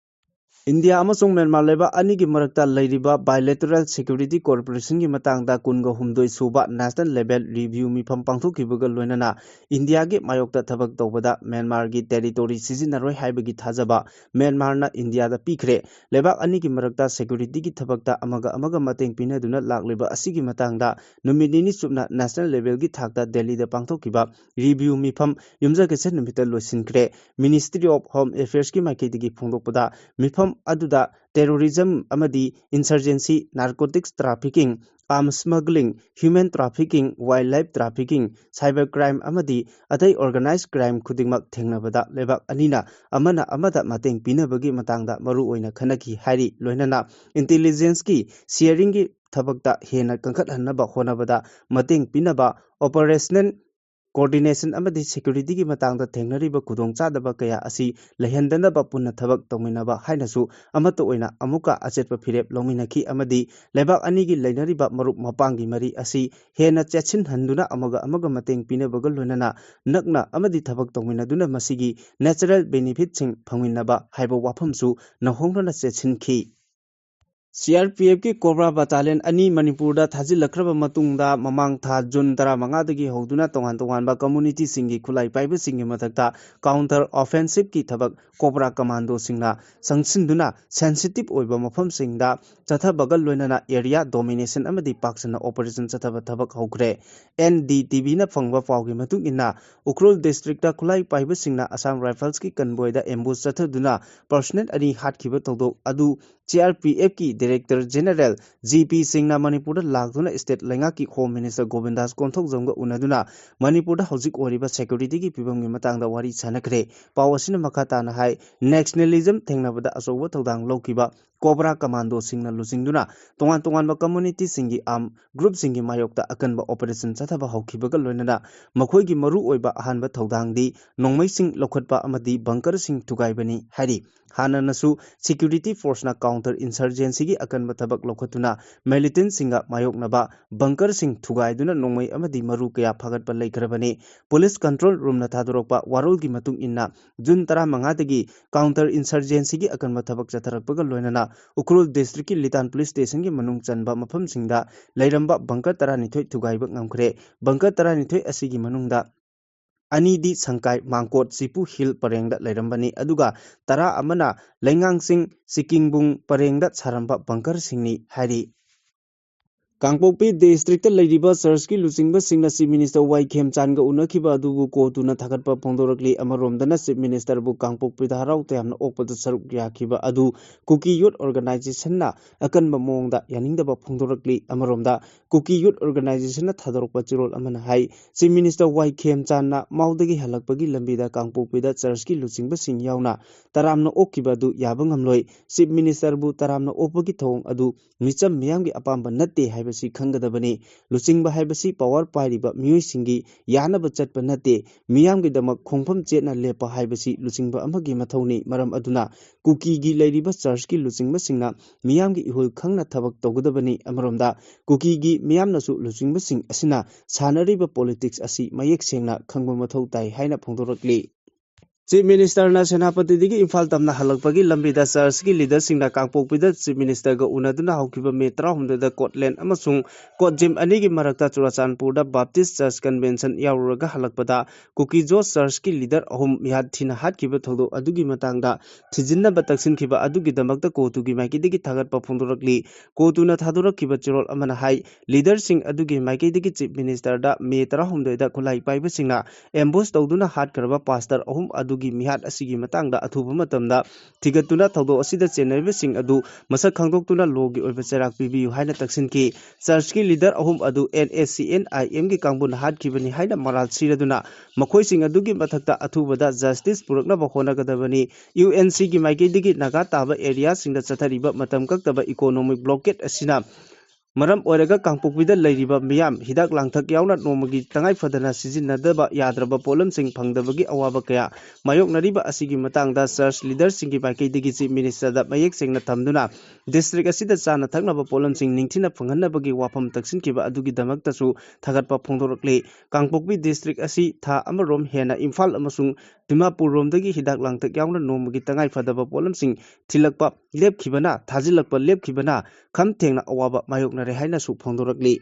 ꯏꯟꯗꯤꯌꯥ ꯑꯃꯁꯨꯡ ꯃ꯭ꯌꯥꯟꯃꯥꯔ ꯂꯩꯕꯥꯛ ꯑꯅꯤꯒꯤ ꯃꯔꯛꯇ ꯂꯩꯔꯤꯕ bilateral security cooperationꯒꯤ ꯃꯇꯥꯡꯗ ꯀꯨꯟꯒ ꯍꯨꯝꯗꯣꯏ ꯁꯨꯕ national level review ꯃꯤꯐꯝ ꯄꯥꯡꯊꯣꯛꯈꯤꯕꯒ ꯂꯣꯏꯅꯅ ꯏꯟꯗꯤꯌꯥꯒꯤ ꯃꯥꯌꯣꯛꯇ ꯊꯕꯛ ꯇꯧꯕꯗ ꯃ꯭ꯌꯥꯟꯃꯥꯔꯒꯤ territory ꯁꯤꯖꯤꯟꯅꯔꯣꯏ ꯍꯥꯏꯕꯒꯤ ꯊꯥꯖꯕ ꯃ꯭ꯌꯥꯟꯃꯥꯔꯅ ꯏꯟꯗꯤꯌꯥꯗ ꯄꯤꯈ꯭ꯔꯦ꯫ ꯂꯩꯕꯥꯛ ꯑꯅꯤꯒꯤ ꯃꯔꯛꯇ securityꯒꯤ ꯊꯕꯛꯇ ꯑꯃꯒ ꯑꯃꯒ ꯃꯇꯦꯡ ꯄꯤꯅꯗꯨꯅ ꯂꯥꯛꯂꯤꯕ ꯑꯁꯤꯒꯤ ꯃꯇꯥꯡꯗ ꯅꯨꯃꯤꯠ ꯅꯤꯅꯤ ꯆꯨꯞꯅ national levelꯒꯤ ꯊꯥꯛꯇ ꯗꯦꯜꯂꯤꯗ ꯄꯥꯡꯊꯣꯛꯈꯤꯕ review ꯃꯤꯐꯝ ꯌꯨꯝꯖꯀꯩꯁ ꯅꯨꯃꯤꯠꯇ ꯂꯣꯏꯁꯤꯟꯈ꯭ꯔꯦ꯫ Ministry of Home Affairsꯀꯤ ꯃꯥꯏꯀꯩꯗꯒꯤ ꯐꯣꯡꯗꯣꯛꯄꯗ ꯃꯤꯐꯝ ꯑꯗꯨꯗ terrorism ꯑꯃꯗꯤ insurgency, narcotics trafficking, arms smuggling, human trafficking, wildlife trafficking, cyber crime ꯑꯃꯗꯤ ꯑꯇꯩ organized crime ꯈꯨꯗꯤꯡꯃꯛ ꯊꯦꯡꯅꯕꯗ ꯂꯩꯕꯥꯛ ꯑꯅꯤꯅ ꯑꯃꯅ ꯑꯃꯗ ꯃꯇꯦꯡ ꯄꯤꯅꯕꯒꯤ ꯃꯇꯥꯡꯗ ꯃꯔꯨ ꯑꯣꯏꯅ ꯈꯟꯅꯈꯤ ꯍꯥꯏꯔꯤ꯫ ꯂꯣꯏꯅꯅ intelligenceꯀꯤ sharingꯒꯤ ꯊꯕꯛꯇ ꯍꯦꯟꯅ ꯀꯟꯈꯠꯍꯟꯅꯕ ꯍꯣꯠꯅꯕꯗ ꯃꯇꯦꯡ ꯄꯤꯅꯕ operational coordination ꯑꯃꯗꯤ security ꯒꯤ ꯃꯇꯥꯡꯗ ꯊꯦꯡꯅꯔꯤꯕ ꯈꯨꯗꯣꯡꯆꯥꯗꯕ ꯀꯌꯥ ꯑꯁꯤ ꯂꯩꯍꯟꯗꯅꯕ ꯄꯨꯟꯅ ꯊꯕꯛ ꯇꯧꯃꯤꯟꯅꯕ ꯍꯥꯏꯅꯁꯨ ꯑꯃꯠꯇ ꯑꯣꯏꯅ ꯑꯃꯨꯛꯀ ꯑꯆꯦꯠꯄ ꯐꯤꯔꯦꯞ ꯂꯧꯃꯤꯟꯅꯈꯤ ꯑꯃꯗꯤ ꯂꯩꯕꯥꯛ ꯑꯅꯤꯒꯤ ꯂꯩꯅꯔꯤꯕ ꯃꯔꯨꯞ ꯃꯄꯥꯡꯒꯤ ꯃꯔꯤ ꯑꯁꯤ ꯍꯦꯟꯅ ꯆꯦꯠꯁꯤꯟꯍꯟꯗꯨꯅ ꯑꯃꯒ ꯑꯃꯒ ꯃꯇꯦꯡ ꯄꯤꯅꯕꯒ ꯂꯣꯏꯅꯅ ꯅꯛꯅ ꯑꯃꯗꯤ ꯊꯕꯛ ꯇꯧꯃꯤꯟꯅꯗꯨꯅ ꯃꯁꯤꯒꯤ natural benefit ꯁꯤꯡ ꯐꯪꯃꯤꯟꯅꯕ ꯍꯥꯏꯕ ꯋꯥꯐꯝꯁꯨ ꯅꯧꯍꯧꯅꯅ ꯆꯦꯠꯁꯤꯟꯈꯤ꯫ ꯁꯤ ꯑꯥꯔ ꯄꯤ ꯑꯦꯐ ꯀꯤ COBRA battalion ꯑꯅꯤ ꯃꯅꯤꯄꯨꯔꯗ ꯊꯥꯖꯤꯜꯂꯛꯈ꯭ꯔꯕ ꯃꯇꯨꯡꯗ ꯃꯃꯥꯡ ꯊꯥ ꯖꯨꯟ ꯇꯔꯥꯃꯉꯥꯗꯒꯤ ꯍꯧꯗꯨꯅ ꯇꯣꯉꯥꯟ ꯇꯣꯉꯥꯟꯕ community ꯁꯤꯡꯒꯤ ꯈꯨꯠꯂꯥꯏ ꯄꯥꯏꯕꯁꯤꯡꯒꯤ ꯃꯊꯛꯇ counter offensive ꯀꯤ ꯊꯕꯛ COBRA commando ꯁꯤꯡꯅ ꯆꯪꯁꯤꯟꯗꯨꯅ sensitive ꯑꯣꯏꯕ ꯃꯐꯝꯁꯤꯡꯗ ꯆꯠꯊꯕꯒ ꯂꯣꯏꯅꯅ area domination ꯑꯃꯗꯤ ꯄꯥꯛ ꯁꯟꯅ operation ꯆꯠꯊꯕ ꯊꯕꯛ ꯍꯧꯈ꯭ꯔꯦ꯫ N D T V ꯅ ꯐꯪꯕ ꯄꯥꯎꯒꯤ ꯃꯇꯨꯡ ꯏꯟꯅ, ꯎꯈ꯭ꯔꯨꯜ district ꯇ ꯈꯨꯠꯂꯥꯏ ꯄꯥꯏꯕꯁꯤꯡꯅ Assam Rifles ꯀꯤ convoy ꯗ ambush ꯆꯠꯊꯗꯨꯅ personnel ꯑꯅꯤ ꯍꯥꯠꯈꯤꯕ ꯊꯧꯗꯣꯛ ꯑꯗꯨ C R P F ꯀꯤ Director General G P ꯁꯤꯡꯅ ꯃꯅꯤꯄꯨꯔꯗ ꯂꯥꯛꯇꯨꯅ state ꯂꯩꯉꯥꯛꯀꯤ Home Minister ꯒꯣꯕꯤꯟꯗꯥꯁ ꯀꯣꯟꯊꯧꯖꯝꯒ ꯎꯅꯗꯨꯅ ꯃꯅꯤꯄꯨꯔꯗ ꯍꯧꯖꯤꯛ ꯑꯣꯏꯔꯤꯕ security ꯒꯤ ꯐꯤꯕꯝꯒꯤ ꯃꯇꯥꯡꯗ ꯋꯥꯔꯤ ꯁꯥꯅꯈ꯭ꯔꯦ꯫ ꯄꯥꯎ ꯑꯁꯤꯅ ꯃꯈꯥ ꯇꯥꯅ ꯍꯥꯏ, nationalism ꯊꯦꯡꯅꯕꯗ ꯑꯆꯧꯕ ꯊꯧꯗꯥꯡ ꯂꯧꯈꯤꯕ COBRA commando ꯁꯤꯡꯅ ꯂꯨꯆꯤꯡꯗꯨꯅ ꯇꯣꯉꯥꯟ ꯇꯣꯉꯥꯟꯕ community ꯁꯤꯡꯒꯤ arm group ꯁꯤꯡꯒꯤ ꯃꯥꯌꯣꯛꯇ ꯑꯀꯟꯕ operation ꯆꯠꯊꯕ ꯍꯧꯈꯤꯕꯒ ꯂꯣꯏꯅꯅ ꯃꯈꯣꯏꯒꯤ ꯃꯔꯨ ꯑꯣꯏꯕ ꯑꯍꯥꯟꯕ ꯊꯧꯗꯥꯡꯗꯤ ꯅꯣꯡꯃꯩꯁꯤꯡ ꯂꯧꯈꯠꯄ ꯑꯃꯗꯤ bunker ꯁꯤꯡ ꯊꯨꯒꯥꯏꯕꯅꯤ ꯍꯥꯏꯔꯤ꯫ ꯍꯥꯟꯅꯅꯁꯨ security force ꯅ counter insurgency ꯒꯤ ꯑꯀꯟꯕ ꯊꯕꯛ ꯂꯧꯈꯠꯇꯨꯅ militant ꯁꯤꯡꯒ ꯃꯥꯌꯣꯛꯅꯕ bunker ꯁꯤꯡ ꯊꯨꯒꯥꯏꯗꯨꯅ ꯅꯣꯡꯃꯩ ꯑꯃꯗꯤ ꯃꯔꯨ ꯀꯌꯥ ꯐꯥꯒꯠꯄ ꯂꯩꯈ꯭ꯔꯕꯅꯤ꯫ Police control room ꯅ ꯊꯥꯗꯣꯔꯛꯄ ꯋꯥꯔꯣꯜꯒꯤ ꯃꯇꯨꯡ ꯏꯟꯅ, ꯖꯨꯟ ꯇꯔꯥꯃꯉꯥꯗꯒꯤ counter insurgency ꯒꯤ ꯑꯀꯟꯕ ꯊꯕꯛ ꯆꯠꯊꯔꯛꯄꯒ ꯂꯣꯏꯅꯅ ꯎꯈ꯭ꯔꯨꯜ district ꯀꯤ ꯂꯤꯇꯥꯟ police station ꯒꯤ ꯃꯅꯨꯡ ꯆꯟꯕ ꯃꯐꯝꯁꯤꯡꯗ ꯂꯩꯔꯝꯕ bunker ꯇꯔꯥꯅꯤꯊꯣꯏ ꯊꯨꯒꯥꯏꯕ ꯉꯝꯈ꯭ꯔꯦ꯫ Bunker ꯇꯔꯥꯅꯤꯊꯣꯏ ꯑꯁꯤꯒꯤ ꯃꯅꯨꯡꯗ ꯑꯅꯤꯗꯤ ꯁꯪꯀꯥꯏ, ꯃꯥꯡꯀꯣꯠ, ꯆꯤꯄꯨ hill ꯄꯔꯦꯡꯗ ꯂꯩꯔꯝꯕꯅꯤ, ꯑꯗꯨꯒ ꯇꯔꯥ ꯑꯃꯅ ꯂꯩꯉꯥꯡ ꯆꯤꯡ, ꯆꯤꯀꯤꯡꯕꯨꯡ ꯄꯔꯦꯡꯗ ꯁꯥꯔꯝꯕ bunker ꯁꯤꯡꯅꯤ ꯍꯥꯏꯔꯤ꯫ ꯀꯥꯡꯄꯣꯛꯄꯤ district ꯇ ꯂꯩꯔꯤꯕ church ꯀꯤ ꯂꯨꯆꯤꯡꯕꯁꯤꯡꯅ Chief Minister ꯋꯥꯏ ꯈꯦꯝꯆꯥꯟꯒ ꯎꯅꯈꯤꯕ ꯑꯗꯨꯕꯨ ꯀꯣꯇꯨꯅ ꯊꯥꯒꯠꯄ ꯐꯣꯡꯗꯣꯔꯛꯂꯤ꯫ ꯑꯃꯔꯣꯝꯗꯅ Chief Minister ꯕꯨ ꯀꯥꯡꯄꯣꯛꯄꯤꯗ ꯍꯔꯥꯎ ꯇꯌꯥꯝꯅ ꯑꯣꯛꯄꯗ ꯁꯔꯨꯛ ꯌꯥꯈꯤꯕ ꯑꯗꯨ ꯀꯨꯀꯤ youth organization ꯅ ꯑꯀꯟꯕ ꯃꯑꯣꯡꯗ ꯌꯥꯅꯤꯡꯗꯕ ꯐꯣꯡꯗꯣꯔꯛꯂꯤ꯫ ꯑꯃꯔꯣꯝꯗ ꯀꯨꯀꯤ youth organization ꯅ ꯊꯥꯗꯣꯔꯛꯄ ꯆꯦꯔꯣꯜ ꯑꯃꯅ ꯍꯥꯏ, Chief Minister ꯋꯥꯏ ꯈꯦꯝꯆꯥꯟꯅ ꯃꯥꯎꯗꯒꯤ ꯍꯜꯂꯛꯄꯒꯤ ꯂꯝꯕꯤꯗ ꯀꯥꯡꯄꯣꯛꯄꯤꯗ church ꯀꯤ ꯂꯨꯆꯤꯡꯕꯁꯤꯡ ꯌꯥꯎꯅ ꯇꯔꯥꯝꯅ ꯑꯣꯛꯈꯤꯕ ꯑꯗꯨ ꯌꯥꯕ ꯉꯝꯂꯣꯏ꯫ Chief Minister ꯕꯨ ꯇꯔꯥꯝꯅ ꯑꯣꯛꯄꯒꯤ ꯊꯧꯑꯣꯡ ꯑꯗꯨ ꯃꯤꯆꯝ ꯃꯤꯌꯥꯝꯒꯤ ꯑꯄꯥꯝꯕ ꯅꯠꯇꯦ ꯍꯥꯏꯕ ꯍꯥꯏꯕꯁꯤ ꯈꯪꯒꯗꯕꯅꯤ꯫ ꯂꯨꯆꯤꯡꯕ ꯍꯥꯏꯕꯁꯤ ꯄꯥꯋꯔ ꯄꯥꯏꯔꯤꯕ ꯃꯤꯑꯣꯏꯁꯤꯡꯒꯤ ꯌꯥꯅꯕ ꯆꯠꯄ ꯅꯠꯇꯦ꯫ ꯃꯤꯌꯥꯝꯒꯤꯗꯃꯛ ꯈꯣꯡꯐꯝ ꯆꯦꯠꯅ ꯂꯦꯞꯄ ꯍꯥꯏꯕꯁꯤ ꯂꯨꯆꯤꯡꯕ ꯑꯃꯒꯤ ꯃꯊꯧꯅꯤ꯫ ꯃꯔꯝ ꯑꯗꯨꯅ ꯀꯨꯀꯤꯒꯤ ꯂꯩꯔꯤꯕ ꯆꯔꯆꯀꯤ ꯂꯨꯆꯤꯡꯕꯁꯤꯡꯅ ꯃꯤꯌꯥꯝꯒꯤ ꯏꯍꯨꯜ ꯈꯪꯅ ꯊꯕꯛ ꯇꯧꯒꯗꯕꯅꯤ꯫ ꯑꯃꯔꯣꯝꯗ ꯀꯨꯀꯤꯒꯤ ꯃꯤꯌꯥꯝꯅꯁꯨ ꯂꯨꯆꯤꯡꯕꯁꯤꯡ ꯑꯁꯤꯅ ꯁꯥꯟꯅꯔꯤꯕ ꯄꯣꯂꯤꯇꯤꯛꯁ ꯑꯁꯤ ꯃꯌꯦꯛ ꯁꯦꯡꯅ ꯈꯪꯕ ꯃꯊꯧ ꯇꯥꯏ ꯍꯥꯏꯅ ꯐꯣꯡꯗꯣꯔꯛꯂꯤ꯫ ꯆꯤꯐ ꯃꯤꯅꯤꯁꯇꯔꯅ ꯁꯦꯅꯥꯄꯇꯤꯗꯒꯤ ꯏꯝꯐꯥꯜ ꯇꯝꯅ ꯍꯜꯂꯛꯄꯒꯤ ꯂꯝꯕꯤꯗ ꯆꯔꯆꯀꯤ ꯂꯤꯗꯔꯁꯤꯡꯅ ꯀꯥꯡꯄꯣꯛꯄꯤꯗ ꯆꯤꯐ ꯃꯤꯅꯤꯁꯇꯔꯒ ꯎꯅꯗꯨꯅ ꯍꯧꯈꯤꯕ ꯃꯦ ꯇꯔꯥꯍꯨꯝꯗꯣꯏꯗ ꯀꯣꯠꯂꯦꯟ ꯑꯃꯁꯨꯡ ꯀꯣꯠꯖꯤꯝ ꯑꯅꯤꯒꯤ ꯃꯔꯛꯇ ꯆꯨꯔꯥꯆꯥꯟꯄꯨꯔꯗ ꯕꯥꯞꯇꯤꯁ ꯆꯔꯆ ꯀꯟꯚꯦꯟꯁꯟ ꯌꯥꯎꯔꯨꯔꯒ ꯍꯜꯂꯛꯄꯗ ꯀꯨꯀꯤꯖꯣ ꯆꯔꯆꯀꯤ ꯂꯤꯗꯔ ꯑꯍꯨꯝ ꯃꯤꯍꯥꯠ ꯊꯤꯅ ꯍꯥꯠꯈꯤꯕ ꯊꯧꯗꯣꯛ ꯑꯗꯨꯒꯤ ꯃꯇꯥꯡꯗ ꯊꯤꯖꯤꯟꯅꯕ ꯇꯛꯁꯤꯟꯈꯤꯕ ꯑꯗꯨꯒꯤꯗꯃꯛꯇ ꯀꯣꯇꯨꯒꯤ ꯃꯥꯏꯀꯩꯗꯒꯤ ꯊꯥꯒꯠꯄ ꯐꯣꯡꯗꯣꯔꯛꯂꯤ꯫ ꯀꯣꯇꯨꯅ ꯊꯥꯗꯣꯔꯛꯈꯤꯕ ꯆꯦꯔꯣꯜ ꯑꯃꯅ ꯍꯥꯏ, ꯂꯤꯗꯔꯁꯤꯡ ꯑꯗꯨꯒꯤ ꯃꯥꯏꯀꯩꯗꯒꯤ ꯆꯤꯐ ꯃꯤꯅꯤꯁꯇꯔꯗ ꯃꯦ ꯇꯔꯥꯍꯨꯝꯗꯣꯏꯗ ꯈꯨꯠꯂꯥꯏ ꯄꯥꯏꯕꯁꯤꯡꯅ ꯑꯦꯝꯕꯨꯁ ꯇꯧꯗꯨꯅ ꯍꯥꯠꯈ꯭ꯔꯕ ꯄꯥꯁꯇꯔ ꯑꯍꯨꯝ ꯑꯗꯨꯒꯤ ꯃꯤꯍꯥꯠ ꯑꯁꯤꯒꯤ ꯃꯇꯥꯡꯗ ꯑꯊꯨꯕ ꯃꯇꯝꯗ ꯊꯤꯒꯠꯇꯨꯅ ꯊꯧꯗꯣꯛ ꯑꯁꯤꯗ ꯆꯦꯟꯅꯔꯤꯕꯁꯤꯡ ꯑꯗꯨ ꯃꯁꯛ ꯈꯪꯗꯣꯛꯇꯨꯅ ꯂꯣꯒꯤ ꯑꯣꯏꯕ ꯆꯩꯔꯥꯛ ꯄꯤꯕꯤꯌꯨ ꯍꯥꯏꯅ ꯇꯛꯁꯤꯟꯈꯤ꯫ ꯆꯔꯆꯀꯤ ꯂꯤꯗꯔ ꯑꯍꯨꯝ ꯑꯗꯨ ꯑꯦꯟ ꯑꯦꯁ ꯁꯤ ꯑꯦꯟ ꯑꯥꯏ ꯑꯦꯝꯒꯤ ꯀꯥꯡꯕꯨꯅ ꯍꯥꯠꯈꯤꯕꯅꯤ ꯍꯥꯏꯅ ꯃꯔꯥꯜ ꯁꯤꯔꯗꯨꯅ ꯃꯈꯣꯏꯁꯤꯡ ꯑꯗꯨꯒꯤ ꯃꯊꯛꯇ ꯑꯊꯨꯕꯗ ꯖꯁꯇꯤꯁ ꯄꯨꯔꯛꯅꯕ ꯍꯣꯠꯅꯒꯗꯕꯅꯤ꯫ ꯌꯨ ꯑꯦꯟ ꯁꯤꯒꯤ ꯃꯥꯏꯀꯩꯗꯒꯤ ꯅꯥꯒꯥ ꯇꯥꯕ ꯑꯦꯔꯤꯌꯥꯁꯤꯡꯗ ꯆꯠꯊꯔꯤꯕ ꯃꯇꯝ ꯀꯛꯇꯕ ꯏꯀꯣꯅꯣꯃꯤꯛ ꯕ꯭ꯂꯣꯀꯦꯠ ꯑꯁꯤꯅ ꯃꯔꯝ ꯑꯣꯏꯔꯒ ꯀꯥꯡꯄꯣꯛꯄꯤꯗ ꯂꯩꯔꯤꯕ ꯃꯤꯌꯥꯝ ꯍꯤꯗꯥꯛ ꯂꯥꯡꯊꯛ ꯌꯥꯎꯅ ꯅꯣꯡꯃꯒꯤ ꯇꯉꯥꯏ ꯐꯗꯅ ꯁꯤꯖꯤꯟꯅꯗꯕ ꯌꯥꯗ꯭ꯔꯕ ꯄꯣꯠꯂꯝꯁꯤꯡ ꯐꯪꯗꯕꯒꯤ ꯑꯋꯥꯕ ꯀꯌꯥ ꯃꯥꯌꯣꯛꯅꯔꯤꯕ ꯑꯁꯤꯒꯤ ꯃꯇꯥꯡꯗ ꯆꯔꯆ ꯂꯤꯗꯔꯁꯤꯡꯒꯤ ꯃꯥꯏꯀꯩꯗꯒꯤ ꯆꯤꯐ ꯃꯤꯅꯤꯁꯇꯔꯗ ꯃꯌꯦꯛ ꯁꯦꯡꯅ ꯊꯝꯗꯨꯅ ꯗꯤꯁꯇ꯭ꯔꯤꯛ ꯑꯁꯤꯗ ꯆꯥꯅ ꯊꯛꯅꯕ ꯄꯣꯠꯂꯝꯁꯤꯡ ꯅꯤꯡꯊꯤꯅ ꯐꯪꯍꯟꯅꯕꯒꯤ ꯋꯥꯐꯝ ꯇꯛꯁꯤꯟꯈꯤꯕ ꯑꯗꯨꯒꯤꯗꯃꯛꯇꯁꯨ ꯊꯥꯒꯠꯄ ꯐꯣꯡꯗꯣꯔꯛꯂꯤ꯫ ꯀꯥꯡꯄꯣꯛꯄꯤ ꯗꯤꯁꯇ꯭ꯔꯤꯛ ꯑꯁꯤ ꯊꯥ ꯑꯃꯔꯣꯝ ꯍꯦꯟꯅ ꯏꯝꯐꯥꯜ ꯑꯃꯁꯨꯡ ꯗꯤꯃꯥꯄꯨꯔꯔꯣꯝꯗꯒꯤ ꯍꯤꯗꯥꯛ ꯂꯥꯡꯊꯛ ꯌꯥꯎꯅ ꯅꯣꯡꯃꯒꯤ ꯇꯉꯥꯏ ꯐꯗꯕ ꯄꯣꯠꯂꯝꯁꯤꯡ ꯊꯤꯜꯂꯛꯄ ꯂꯦꯞꯈꯤꯕꯅ, ꯊꯥꯖꯤꯜꯂꯛꯄ ꯂꯦꯞꯈꯤꯕꯅ ꯈꯝ ꯊꯦꯡꯅ ꯑꯋꯥꯕ ꯃꯥꯌꯣꯛꯅꯔꯦ ꯍꯥꯏꯅꯁꯨ ꯐꯣꯡꯗꯣꯔꯛꯂꯤ꯫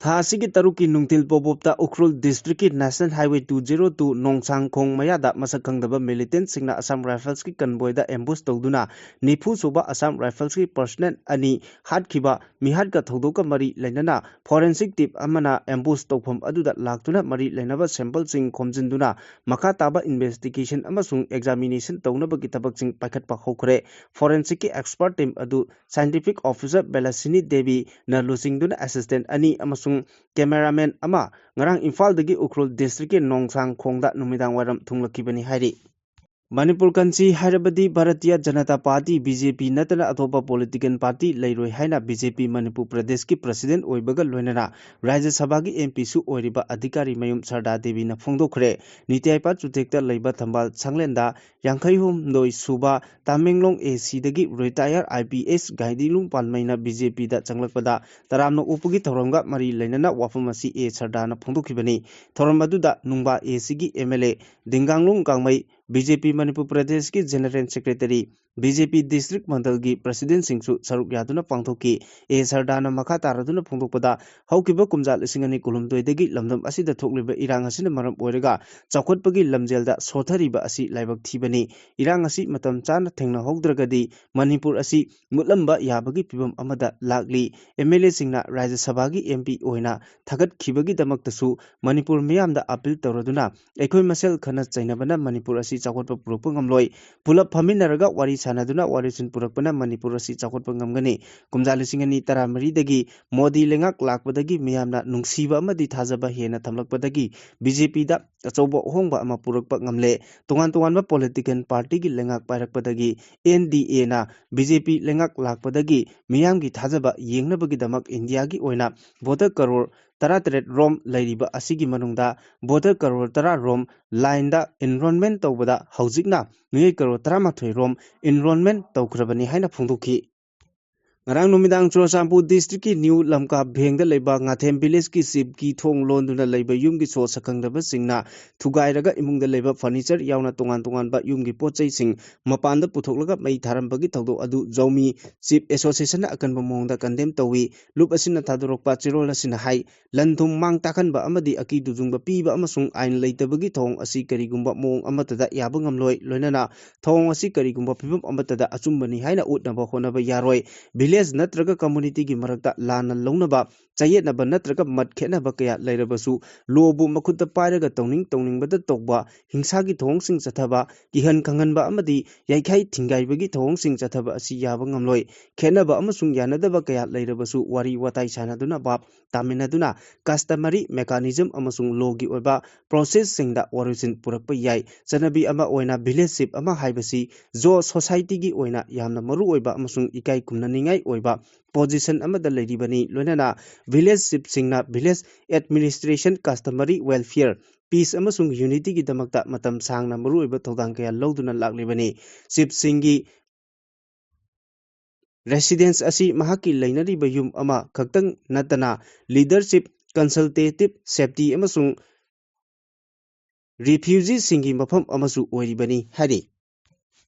ꯊꯥ ꯑꯁꯤꯒꯤ ꯇꯔꯨꯛꯀꯤ ꯅꯨꯡꯊꯤꯜ ꯄꯣꯕꯣꯞꯇ ꯎꯈ꯭ꯔꯨꯜ ꯗꯤꯁꯇ꯭ꯔꯤꯛꯀꯤ National Highway two zero two ꯅꯣꯡꯁꯥꯡꯈꯣꯡ ꯃꯌꯥꯗ ꯃꯁꯛ ꯈꯪꯗꯕ ꯃꯤꯂꯤꯇꯦꯟꯠꯁꯤꯡꯅ ꯑꯁꯥꯝ ꯔꯥꯏꯐꯜꯁꯀꯤ ꯀꯟꯕꯣꯏꯗ ꯑꯦꯝꯕꯨꯁ ꯇꯧꯗꯨꯅ ꯅꯤꯐꯨ ꯁꯨꯕ ꯑꯁꯥꯝ ꯔꯥꯏꯐꯜꯁꯀꯤ ꯄꯔꯁꯅꯦꯜ ꯑꯅꯤ ꯍꯥꯠꯈꯤꯕ ꯃꯤꯍꯥꯠꯀ ꯊꯧꯗꯣꯛꯀ ꯃꯔꯤ ꯂꯩꯅꯅ ꯐꯣꯔꯦꯟꯁꯤꯛ ꯇꯤꯞ ꯑꯃꯅ ꯑꯦꯝꯕꯨꯁ ꯇꯧꯐꯝ ꯑꯗꯨꯗ ꯂꯥꯛꯇꯨꯅ ꯃꯔꯤ ꯂꯩꯅꯕ ꯁꯦꯝꯄꯜꯁꯤꯡ ꯈꯣꯝꯖꯤꯟꯗꯨꯅ ꯃꯈꯥ ꯇꯥꯕ ꯏꯟꯚꯦꯁꯇꯤꯒꯦꯁꯟ ꯑꯃꯁꯨꯡ ꯑꯦꯛꯖꯥꯃꯤꯅꯦꯁꯟ ꯇꯧꯅꯕꯒꯤ ꯊꯕꯛꯁꯤꯡ ꯄꯥꯏꯈꯠꯄ ꯍꯧꯈ꯭ꯔꯦ꯫ ꯐꯣꯔꯦꯟꯁꯤꯛꯀꯤ ꯑꯦꯛꯁꯄꯔꯠ ꯇꯤꯝ ꯑꯗꯨ ꯁꯥꯏꯟꯇꯤꯐꯤꯛ ꯑꯣꯐꯤꯁꯔ ꯕꯦꯂꯥꯁꯤꯅꯤ ꯗꯦꯕꯤꯅ ꯂꯨꯆꯤꯡꯗꯨꯅ ꯑꯦꯁꯤꯁꯇꯦꯟꯠ ꯑꯅꯤ ꯑꯃꯁꯨꯡ ꯀꯦꯃꯦꯔꯥꯃꯦꯟ ꯑꯃ ꯉꯔꯥꯡ ꯏꯝꯐꯥꯜꯗꯒꯤ ꯎꯈ꯭ꯔꯨꯜ ꯗꯤꯁꯇ꯭ꯔꯤꯛꯀꯤ ꯅꯣꯡꯁꯥꯡꯈꯣꯡꯗ ꯅꯨꯃꯤꯗꯥꯡ ꯋꯥꯏꯔꯝ ꯊꯨꯡꯂꯛꯈꯤꯕꯅꯤ ꯍꯥꯏꯔꯤ꯫ ꯃꯅꯤꯄꯨꯔ ꯀꯟꯁꯤ ꯍꯥꯏꯔꯕꯗꯤ Bharatiya Janata party, B J ꯄꯤ ꯅꯠꯇꯅ ꯑꯇꯣꯞꯄ ꯄꯣꯂꯤꯇꯤꯀꯦꯜ ꯄꯥꯔꯇꯤ ꯂꯩꯔꯣꯏ ꯍꯥꯏꯅ ꯕꯤ ꯖꯦ ꯄꯤ ꯃꯅꯤꯄꯨꯔ ꯄ꯭ꯔꯗꯦꯁꯀꯤ ꯄ꯭ꯔꯁꯤꯗꯦꯟ ꯑꯣꯏꯕꯒ ꯂꯣꯏꯅꯅ ꯔꯥꯖ꯭ꯌ ꯁꯚꯥꯒꯤ ꯑꯦꯝ ꯄꯤꯁꯨ ꯑꯣꯏꯔꯤꯕ ꯑꯙꯤꯀꯥꯔꯤ ꯃꯌꯨꯝ ꯁꯔꯗꯥ ꯗꯦꯕꯤꯅ ꯐꯣꯡꯗꯣꯛꯈ꯭ꯔꯦ꯫ ꯅꯤꯇꯤ ꯑꯥꯌꯣꯒ ꯆꯨꯊꯦꯛꯇ ꯂꯩꯕ ꯊꯝꯕꯥꯜ ꯁꯪꯂꯦꯟꯗ ꯌꯥꯡꯈꯩ ꯍꯨꯝꯗꯣꯏ ꯁꯨꯕ ꯇꯥꯃꯦꯡꯂꯣꯡ ꯑꯦ ꯁꯤꯗꯒꯤ retired I P S Gaidilung ꯄꯥꯟꯃꯩꯅ ꯕꯤ ꯖꯦ ꯄꯤꯗ ꯆꯪꯂꯛꯄꯗ ꯇꯔꯥꯝꯅ ꯑꯣꯛꯄꯒꯤ ꯊꯧꯔꯝꯒ ꯃꯔꯤ ꯂꯩꯅꯅ ꯋꯥꯐꯝ ꯑꯁꯤ ꯑꯦ ꯁꯔꯗꯥꯅ ꯐꯣꯡꯗꯣꯛꯈꯤꯕꯅꯤ꯫ ꯊꯧꯔꯝ ꯑꯗꯨꯗ ꯅꯨꯡꯕꯥ ꯑꯦ ꯁꯤꯒꯤ M L A Dinganglung Kangmei, B J P Manipur ꯄ꯭ꯔꯗꯦꯁꯀꯤ general secretary, B J P district ꯃꯟꯗꯜꯒꯤ ꯄ꯭ꯔꯁꯤꯗꯦꯟꯁꯤꯡꯁꯨ ꯁꯔꯨꯛ ꯌꯥꯗꯨꯅ ꯄꯥꯡꯊꯣꯛꯈꯤ꯫ ꯑꯦ ꯁꯔꯗꯥꯅ ꯃꯈꯥ ꯇꯥꯔꯗꯨꯅ ꯐꯣꯡꯗꯣꯛꯄꯗ, ꯍꯧꯈꯤꯕ ꯀꯨꯝꯖꯥ ꯂꯤꯁꯤꯡ ꯑꯅꯤ ꯀꯨꯟꯍꯨꯝꯗꯣꯏꯗꯒꯤ ꯂꯝꯗꯝ ꯑꯁꯤꯗ ꯊꯣꯛꯂꯤꯕ ꯏꯔꯥꯡ ꯑꯁꯤꯅ ꯃꯔꯝ ꯑꯣꯏꯔꯒ ꯆꯥꯎꯈꯠꯄꯒꯤ ꯂꯝꯖꯦꯜꯗ ꯁꯣꯊꯔꯤꯕ ꯑꯁꯤ ꯂꯥꯏꯕꯛ ꯊꯤꯕꯅꯤ꯫ ꯏꯔꯥꯡ ꯑꯁꯤ ꯃꯇꯝ ꯆꯥꯅ ꯊꯦꯡꯅꯍꯧꯗ꯭ꯔꯒꯗꯤ ꯃꯅꯤꯄꯨꯔ ꯑꯁꯤ ꯃꯨꯠꯂꯝꯕ ꯌꯥꯕꯒꯤ ꯐꯤꯕꯝ ꯑꯃꯗ ꯂꯥꯛꯂꯤ꯫ ꯑꯦꯝ ꯑꯦꯜ ꯑꯦꯁꯤꯡꯅ ꯔꯥꯖ꯭ꯌ ꯁꯚꯥꯒꯤ ꯑꯦꯝ ꯄꯤ ꯑꯣꯏꯅ ꯊꯥꯒꯠꯈꯤꯕꯒꯤꯗꯃꯛꯇꯁꯨ ꯃꯅꯤꯄꯨꯔ ꯃꯤꯌꯥꯝꯗ ꯑꯄꯤꯜ ꯇꯧꯔꯗꯨꯅ ꯑꯩꯈꯣꯏ ꯃꯁꯦꯜ ꯈꯠꯅ ꯆꯩꯅꯕꯅ ꯃꯅꯤꯄꯨꯔ ꯑꯁꯤ ꯆꯥꯎꯈꯠꯄ ꯄꯨꯔꯛꯄ ꯉꯝꯂꯣꯏ꯫ ꯄꯨꯂꯞ ꯐꯝꯃꯤꯟꯅꯔꯒ ꯋꯥꯔꯤ ꯁꯥꯟꯅꯗꯨꯅ ꯋꯥꯔꯦꯡ ꯄꯨꯔꯛꯄꯅ ꯃꯅꯤꯄꯨꯔ ꯑꯁꯤ ꯆꯥꯎꯈꯠꯄ ꯉꯝꯒꯅꯤ꯫ ꯀꯨꯝꯖꯥ ꯂꯤꯁꯤꯡ ꯑꯅꯤ ꯇꯔꯥꯃꯔꯤꯗꯒꯤ ꯃꯣꯗꯤ ꯂꯩꯉꯥꯛ ꯂꯥꯛꯄꯗꯒꯤ ꯃꯤꯌꯥꯝꯅ ꯅꯨꯡꯁꯤꯕ ꯑꯃꯗꯤ ꯊꯥꯖꯕ ꯍꯦꯟꯅ ꯊꯝꯂꯛꯄꯗꯒꯤ ꯕꯤ ꯖꯦ ꯄꯤꯗ ꯑꯆꯧꯕ ꯑꯍꯣꯡꯕ ꯑꯃ ꯄꯨꯔꯛꯄ ꯉꯝꯂꯦ꯫ ꯇꯣꯉꯥꯟ ꯇꯣꯉꯥꯟꯕ ꯄꯣꯂꯤꯇꯤꯀꯦꯜ ꯄꯥꯔꯇꯤꯒꯤ ꯂꯩꯉꯥꯛ ꯄꯥꯏꯔꯛꯄꯗꯒꯤ ꯑꯦꯟ ꯗꯤ ꯑꯦꯅ ꯕꯤ ꯖꯦ ꯄꯤ ꯂꯩꯉꯥꯛ ꯂꯥꯛꯄꯗꯒꯤ ꯃꯤꯌꯥꯝꯒꯤ ꯊꯥꯖꯕ ꯌꯦꯡꯅꯕꯒꯤꯗꯃꯛ ꯏꯟꯗꯤꯌꯥꯒꯤ ꯑꯣꯏꯅ ꯚꯣꯇꯔ ꯀꯔꯣꯔ ꯇꯔꯥꯇꯔꯦꯠ ꯔꯣꯝ ꯂꯩꯔꯤꯕ ꯑꯁꯤꯒꯤ ꯃꯅꯨꯡꯗ ꯚꯣꯇꯔ ꯀꯔꯣꯔ ꯇꯔꯥ ꯔꯣꯝ ꯂꯥꯏꯟꯗ ꯑꯦꯟꯔꯣꯜꯃꯦꯟ ꯇꯧꯕꯗ ꯍꯧꯖꯤꯛꯅ ꯃꯤꯑꯣꯏ ꯀꯔꯣꯔ ꯇꯔꯥꯃꯥꯊꯣꯏ ꯔꯣꯝ ꯑꯦꯟꯔꯣꯜꯃꯦꯟ ꯇꯧꯈ꯭ꯔꯕꯅꯤ ꯍꯥꯏꯅ ꯐꯣꯡꯗꯣꯛꯈꯤ꯫ ꯉꯔꯥꯡ ꯅꯨꯃꯤꯗꯥꯡ ꯆꯨꯔꯆꯥꯟꯄꯨꯔ ꯗꯤꯁꯇ꯭ꯔꯤꯛꯀꯤ ꯅ꯭ꯌꯨ ꯂꯝꯀꯥ ꯚꯦꯡꯗ ꯂꯩꯕ ꯉꯥꯊꯦꯝ ꯚꯤꯂꯦꯖꯀꯤ ꯆꯤꯞꯀꯤ ꯊꯣꯡ ꯂꯣꯟꯗꯨꯅ ꯂꯩꯕ ꯌꯨꯝꯒꯤ ꯁꯣ ꯁꯛꯈꯪꯗꯕꯁꯤꯡꯅ ꯊꯨꯒꯥꯏꯔꯒ ꯏꯃꯨꯡꯗ ꯂꯩꯕ ꯐꯔꯅꯤꯆꯔ ꯌꯥꯎꯅ ꯇꯣꯉꯥꯟ ꯇꯣꯉꯥꯟꯕ ꯌꯨꯝꯒꯤ ꯄꯣꯠ ꯆꯩꯁꯤꯡ ꯃꯄꯥꯟꯗ ꯄꯨꯊꯣꯛꯂꯒ ꯃꯩ ꯊꯥꯔꯝꯕꯒꯤ ꯊꯧꯗꯣꯛ ꯑꯗꯨ ꯖꯧꯃꯤ ꯆꯤꯞ ꯑꯦꯁꯣꯁꯤꯌꯦꯁꯟꯅ ꯑꯀꯟꯕ ꯃꯑꯣꯡꯗ ꯀꯟꯗꯦꯝ ꯇꯧꯏ꯫ ꯂꯨꯞ ꯑꯁꯤꯅ ꯊꯥꯗꯣꯔꯛꯄ ꯆꯦꯔꯣꯜ ꯑꯁꯤꯅ ꯍꯥꯏ, ꯂꯟ ꯊꯨꯝ ꯃꯥꯡ ꯇꯥꯛꯍꯟꯕ ꯑꯃꯗꯤ ꯑꯀꯤ ꯇꯨꯖꯨꯡꯕ ꯄꯤꯕ ꯑꯃꯁꯨꯡ ꯑꯥꯏꯟ ꯂꯩꯇꯕꯒꯤ ꯊꯧꯑꯣꯡ ꯑꯁꯤ ꯀꯔꯤꯒꯨꯝꯕ ꯃꯑꯣꯡ ꯑꯃꯠꯇꯗ ꯌꯥꯕ ꯉꯝꯂꯣꯏ, ꯂꯣꯏꯅꯅ ꯊꯧꯑꯣꯡ ꯑꯁꯤ ꯀꯔꯤꯒꯨꯝꯕ ꯐꯤꯚꯝ ꯑꯃꯠꯇꯗ ꯑꯆꯨꯝꯕꯅꯤ ꯍꯥꯏꯅ ꯎꯠꯅꯕ ꯍꯣꯠꯅꯕ ꯌꯥꯔꯣꯏ꯫ ꯚꯤꯂꯦꯖ ꯅꯠꯇ꯭ꯔꯒ ꯀꯝꯃꯨꯅꯤꯇꯤꯒꯤ ꯃꯔꯛꯇ ꯂꯥꯟꯅ ꯂꯧꯅꯕ, ꯆꯌꯦꯠꯅꯕ ꯅꯠꯇ꯭ꯔꯒ ꯃꯠ ꯈꯦꯠꯅꯕ ꯀꯌꯥ ꯂꯩꯔꯕꯁꯨ, ꯂꯣꯕꯨ ꯃꯈꯨꯠꯇ ꯄꯥꯏꯔꯒ ꯇꯧꯅꯤꯡ ꯇꯧꯅꯤꯡꯕꯗ ꯇꯧꯕ, ꯍꯤꯡꯁꯥꯒꯤ ꯊꯧꯑꯣꯡꯁꯤꯡ ꯆꯠꯊꯕ, ꯀꯤꯍꯟ ꯈꯪꯍꯟꯕ ꯑꯃꯗꯤ ꯌꯩꯈꯥꯏ ꯊꯤꯡꯒꯥꯏꯕꯒꯤ ꯊꯧꯑꯣꯡꯁꯤꯡ ꯆꯠꯊꯕ ꯑꯁꯤ ꯌꯥꯕ ꯉꯝꯂꯣꯏ꯫ ꯈꯦꯠꯅꯕ ꯑꯃꯁꯨꯡ ꯌꯥꯅꯗꯕ ꯀꯌꯥ ꯂꯩꯔꯕꯁꯨ ꯋꯥꯔꯤ ꯋꯥꯇꯥꯏ ꯁꯥꯟꯅꯗꯨꯅ ꯚꯥꯞ ꯇꯥꯃꯤꯟꯅꯗꯨꯅ customary mechanism ꯑꯃꯁꯨꯡ ꯂꯣꯒꯤ ꯑꯣꯏꯕ ꯄ꯭ꯔꯣꯁꯦꯁꯁꯤꯡꯗ ꯋꯥꯔꯣꯏꯁꯤꯟ ꯄꯨꯔꯛꯄ ꯌꯥꯏ꯫ ꯆꯠꯅꯕꯤ ꯑꯃ ꯑꯣꯏꯅ ꯚꯤꯂꯦꯖ ꯆꯤꯐ ꯑꯃ ꯍꯥꯏꯕꯁꯤ ꯖꯣ ꯁꯣꯁꯥꯏꯇꯤꯒꯤ ꯑꯣꯏꯅ ꯌꯥꯝꯅ ꯃꯔꯨꯑꯣꯏꯕ ꯑꯃꯁꯨꯡ ꯏꯀꯥꯏ ꯈꯨꯝꯅꯅꯤꯡꯉꯥꯏ ꯑꯣꯏꯕ ꯄꯣꯖꯤꯁꯟ ꯑꯃꯗ ꯂꯩꯔꯤꯕꯅꯤ꯫ ꯂꯣꯏꯅꯅ ꯚꯤꯂꯦꯖ ꯆꯤꯐꯁꯤꯡꯅ village administration, customary welfare, peace ꯑꯃꯁꯨꯡ ꯌꯨꯅꯤꯇꯤꯒꯤꯗꯃꯛꯇ ꯃꯇꯝ ꯁꯥꯡꯅ ꯃꯔꯨꯑꯣꯏꯕ ꯊꯧꯗꯥꯡ ꯀꯌꯥ ꯂꯧꯗꯨꯅ ꯂꯥꯛꯂꯤꯕꯅꯤ꯫ ꯆꯤꯐꯁꯤꯡꯒꯤ ꯔꯦꯁꯤꯗꯦꯟꯁ ꯑꯁꯤ ꯃꯍꯥꯛꯀꯤ ꯂꯩꯅꯔꯤꯕ ꯌꯨꯝ ꯑꯃ ꯈꯛꯇꯪ ꯅꯠꯇꯅ ꯂꯤꯗꯔꯁꯤꯞ, ꯀꯟꯁꯜꯇꯦꯇꯤꯞ, ꯁꯦꯐꯇꯤ ꯑꯃꯁꯨꯡ ꯔꯤꯐ꯭ꯌꯨꯖꯤꯁꯤꯡꯒꯤ ꯃꯐꯝ ꯑꯃꯁꯨ ꯑꯣꯏꯔꯤꯕꯅꯤ ꯍꯥꯏꯔꯤ꯫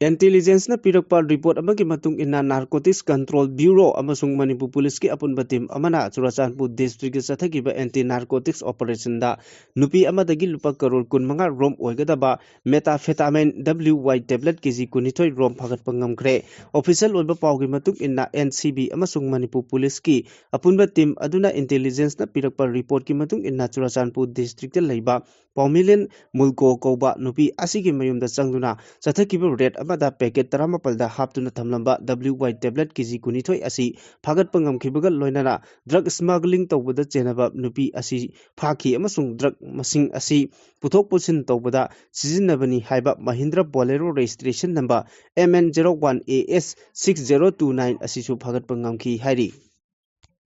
ꯏꯟꯇꯦꯂꯤꯖꯦꯟꯁꯅ ꯄꯤꯔꯛꯄ ꯔꯤꯄꯣꯔꯠ ꯑꯃꯒꯤ ꯃꯇꯨꯡ ꯏꯟꯅ, ꯅꯥꯔꯀꯣꯇꯤꯛꯁ ꯀꯟꯇ꯭ꯔꯣꯜ ꯕ꯭ꯌꯨꯔꯣ ꯑꯃꯁꯨꯡ ꯃꯅꯤꯄꯨꯔ ꯄꯨꯂꯤꯁꯀꯤ ꯑꯄꯨꯟꯕ ꯇꯤꯝ ꯑꯃꯅ ꯆꯨꯔꯥꯆꯥꯟꯄꯨꯔ ꯗꯤꯁꯇ꯭ꯔꯤꯛꯇ ꯆꯠꯊꯈꯤꯕ ꯑꯦꯟꯇꯤ ꯅꯥꯔꯀꯣꯇꯤꯛꯁ ꯑꯣꯄꯔꯦꯁꯟꯗ ꯅꯨꯄꯤ ꯑꯃꯗꯒꯤ ꯂꯨꯄꯥ ꯀꯔꯣꯔ ꯀꯨꯟꯃꯉꯥ ꯔꯣꯝ ꯑꯣꯏꯒꯗꯕ methamphetamine W Y tablet ꯀꯦ ꯖꯤ ꯀꯨꯟꯅꯤꯊꯣꯏ ꯔꯣꯝ ꯐꯥꯒꯠꯄ ꯉꯝꯈ꯭ꯔꯦ꯫ ꯑꯣꯐꯤꯁꯤꯌꯦꯜ ꯑꯣꯏꯕ ꯄꯥꯎꯒꯤ ꯃꯇꯨꯡ ꯏꯟꯅ, ꯑꯦꯟ ꯁꯤ ꯕꯤ ꯑꯃꯁꯨꯡ ꯃꯅꯤꯄꯨꯔ ꯄꯨꯂꯤꯁꯀꯤ ꯑꯄꯨꯟꯕ ꯇꯤꯝ ꯑꯗꯨꯅ ꯏꯟꯇꯦꯂꯤꯖꯦꯟꯁꯅ ꯄꯤꯔꯛꯄ ꯔꯤꯄꯣꯔꯠꯀꯤ ꯃꯇꯨꯡ ꯏꯟꯅ, ꯆꯨꯔꯥꯆꯥꯟꯄꯨꯔ ꯗꯤꯁꯇ꯭ꯔꯤꯛꯇ ꯂꯩꯕ ꯄꯥꯎꯃꯤꯂꯦꯟ ꯃꯨꯜꯀꯣ ꯀꯧꯕ ꯅꯨꯄꯤ ꯑꯁꯤꯒꯤ ꯃꯌꯨꯝꯗ ꯆꯪꯗꯨꯅ ꯆꯠꯊꯈꯤꯕ ꯔꯦꯗ ꯑꯃꯗ ꯄꯦꯀꯦꯠ ꯇꯔꯥꯃꯥꯄꯜꯗ ꯍꯥꯞꯇꯨꯅ ꯊꯝꯂꯝꯕ W Y tablet ꯀꯦ ꯖꯤ ꯀꯨꯟꯅꯤꯊꯣꯏ ꯑꯁꯤ ꯐꯥꯒꯠꯄ ꯉꯝꯈꯤꯕꯒ ꯂꯣꯏꯅꯅ, ꯗ꯭ꯔꯒ ꯁ꯭ꯃꯒꯂꯤꯡ ꯇꯧꯕꯗ ꯆꯦꯟꯅꯕ ꯅꯨꯄꯤ ꯑꯁꯤ ꯐꯥꯈꯤ ꯑꯃꯁꯨꯡ ꯗ꯭ꯔꯒ ꯃꯁꯤꯡ ꯑꯁꯤ ꯄꯨꯊꯣꯛ ꯄꯨꯁꯤꯟ ꯇꯧꯕꯗ ꯁꯤꯖꯤꯟꯅꯕꯅꯤ ꯍꯥꯏꯕ Mahindra Bolero registration number M N zero one A S six zero two nine ꯑꯁꯤꯁꯨ ꯐꯥꯒꯠꯄ ꯉꯝꯈꯤ ꯍꯥꯏꯔꯤ꯫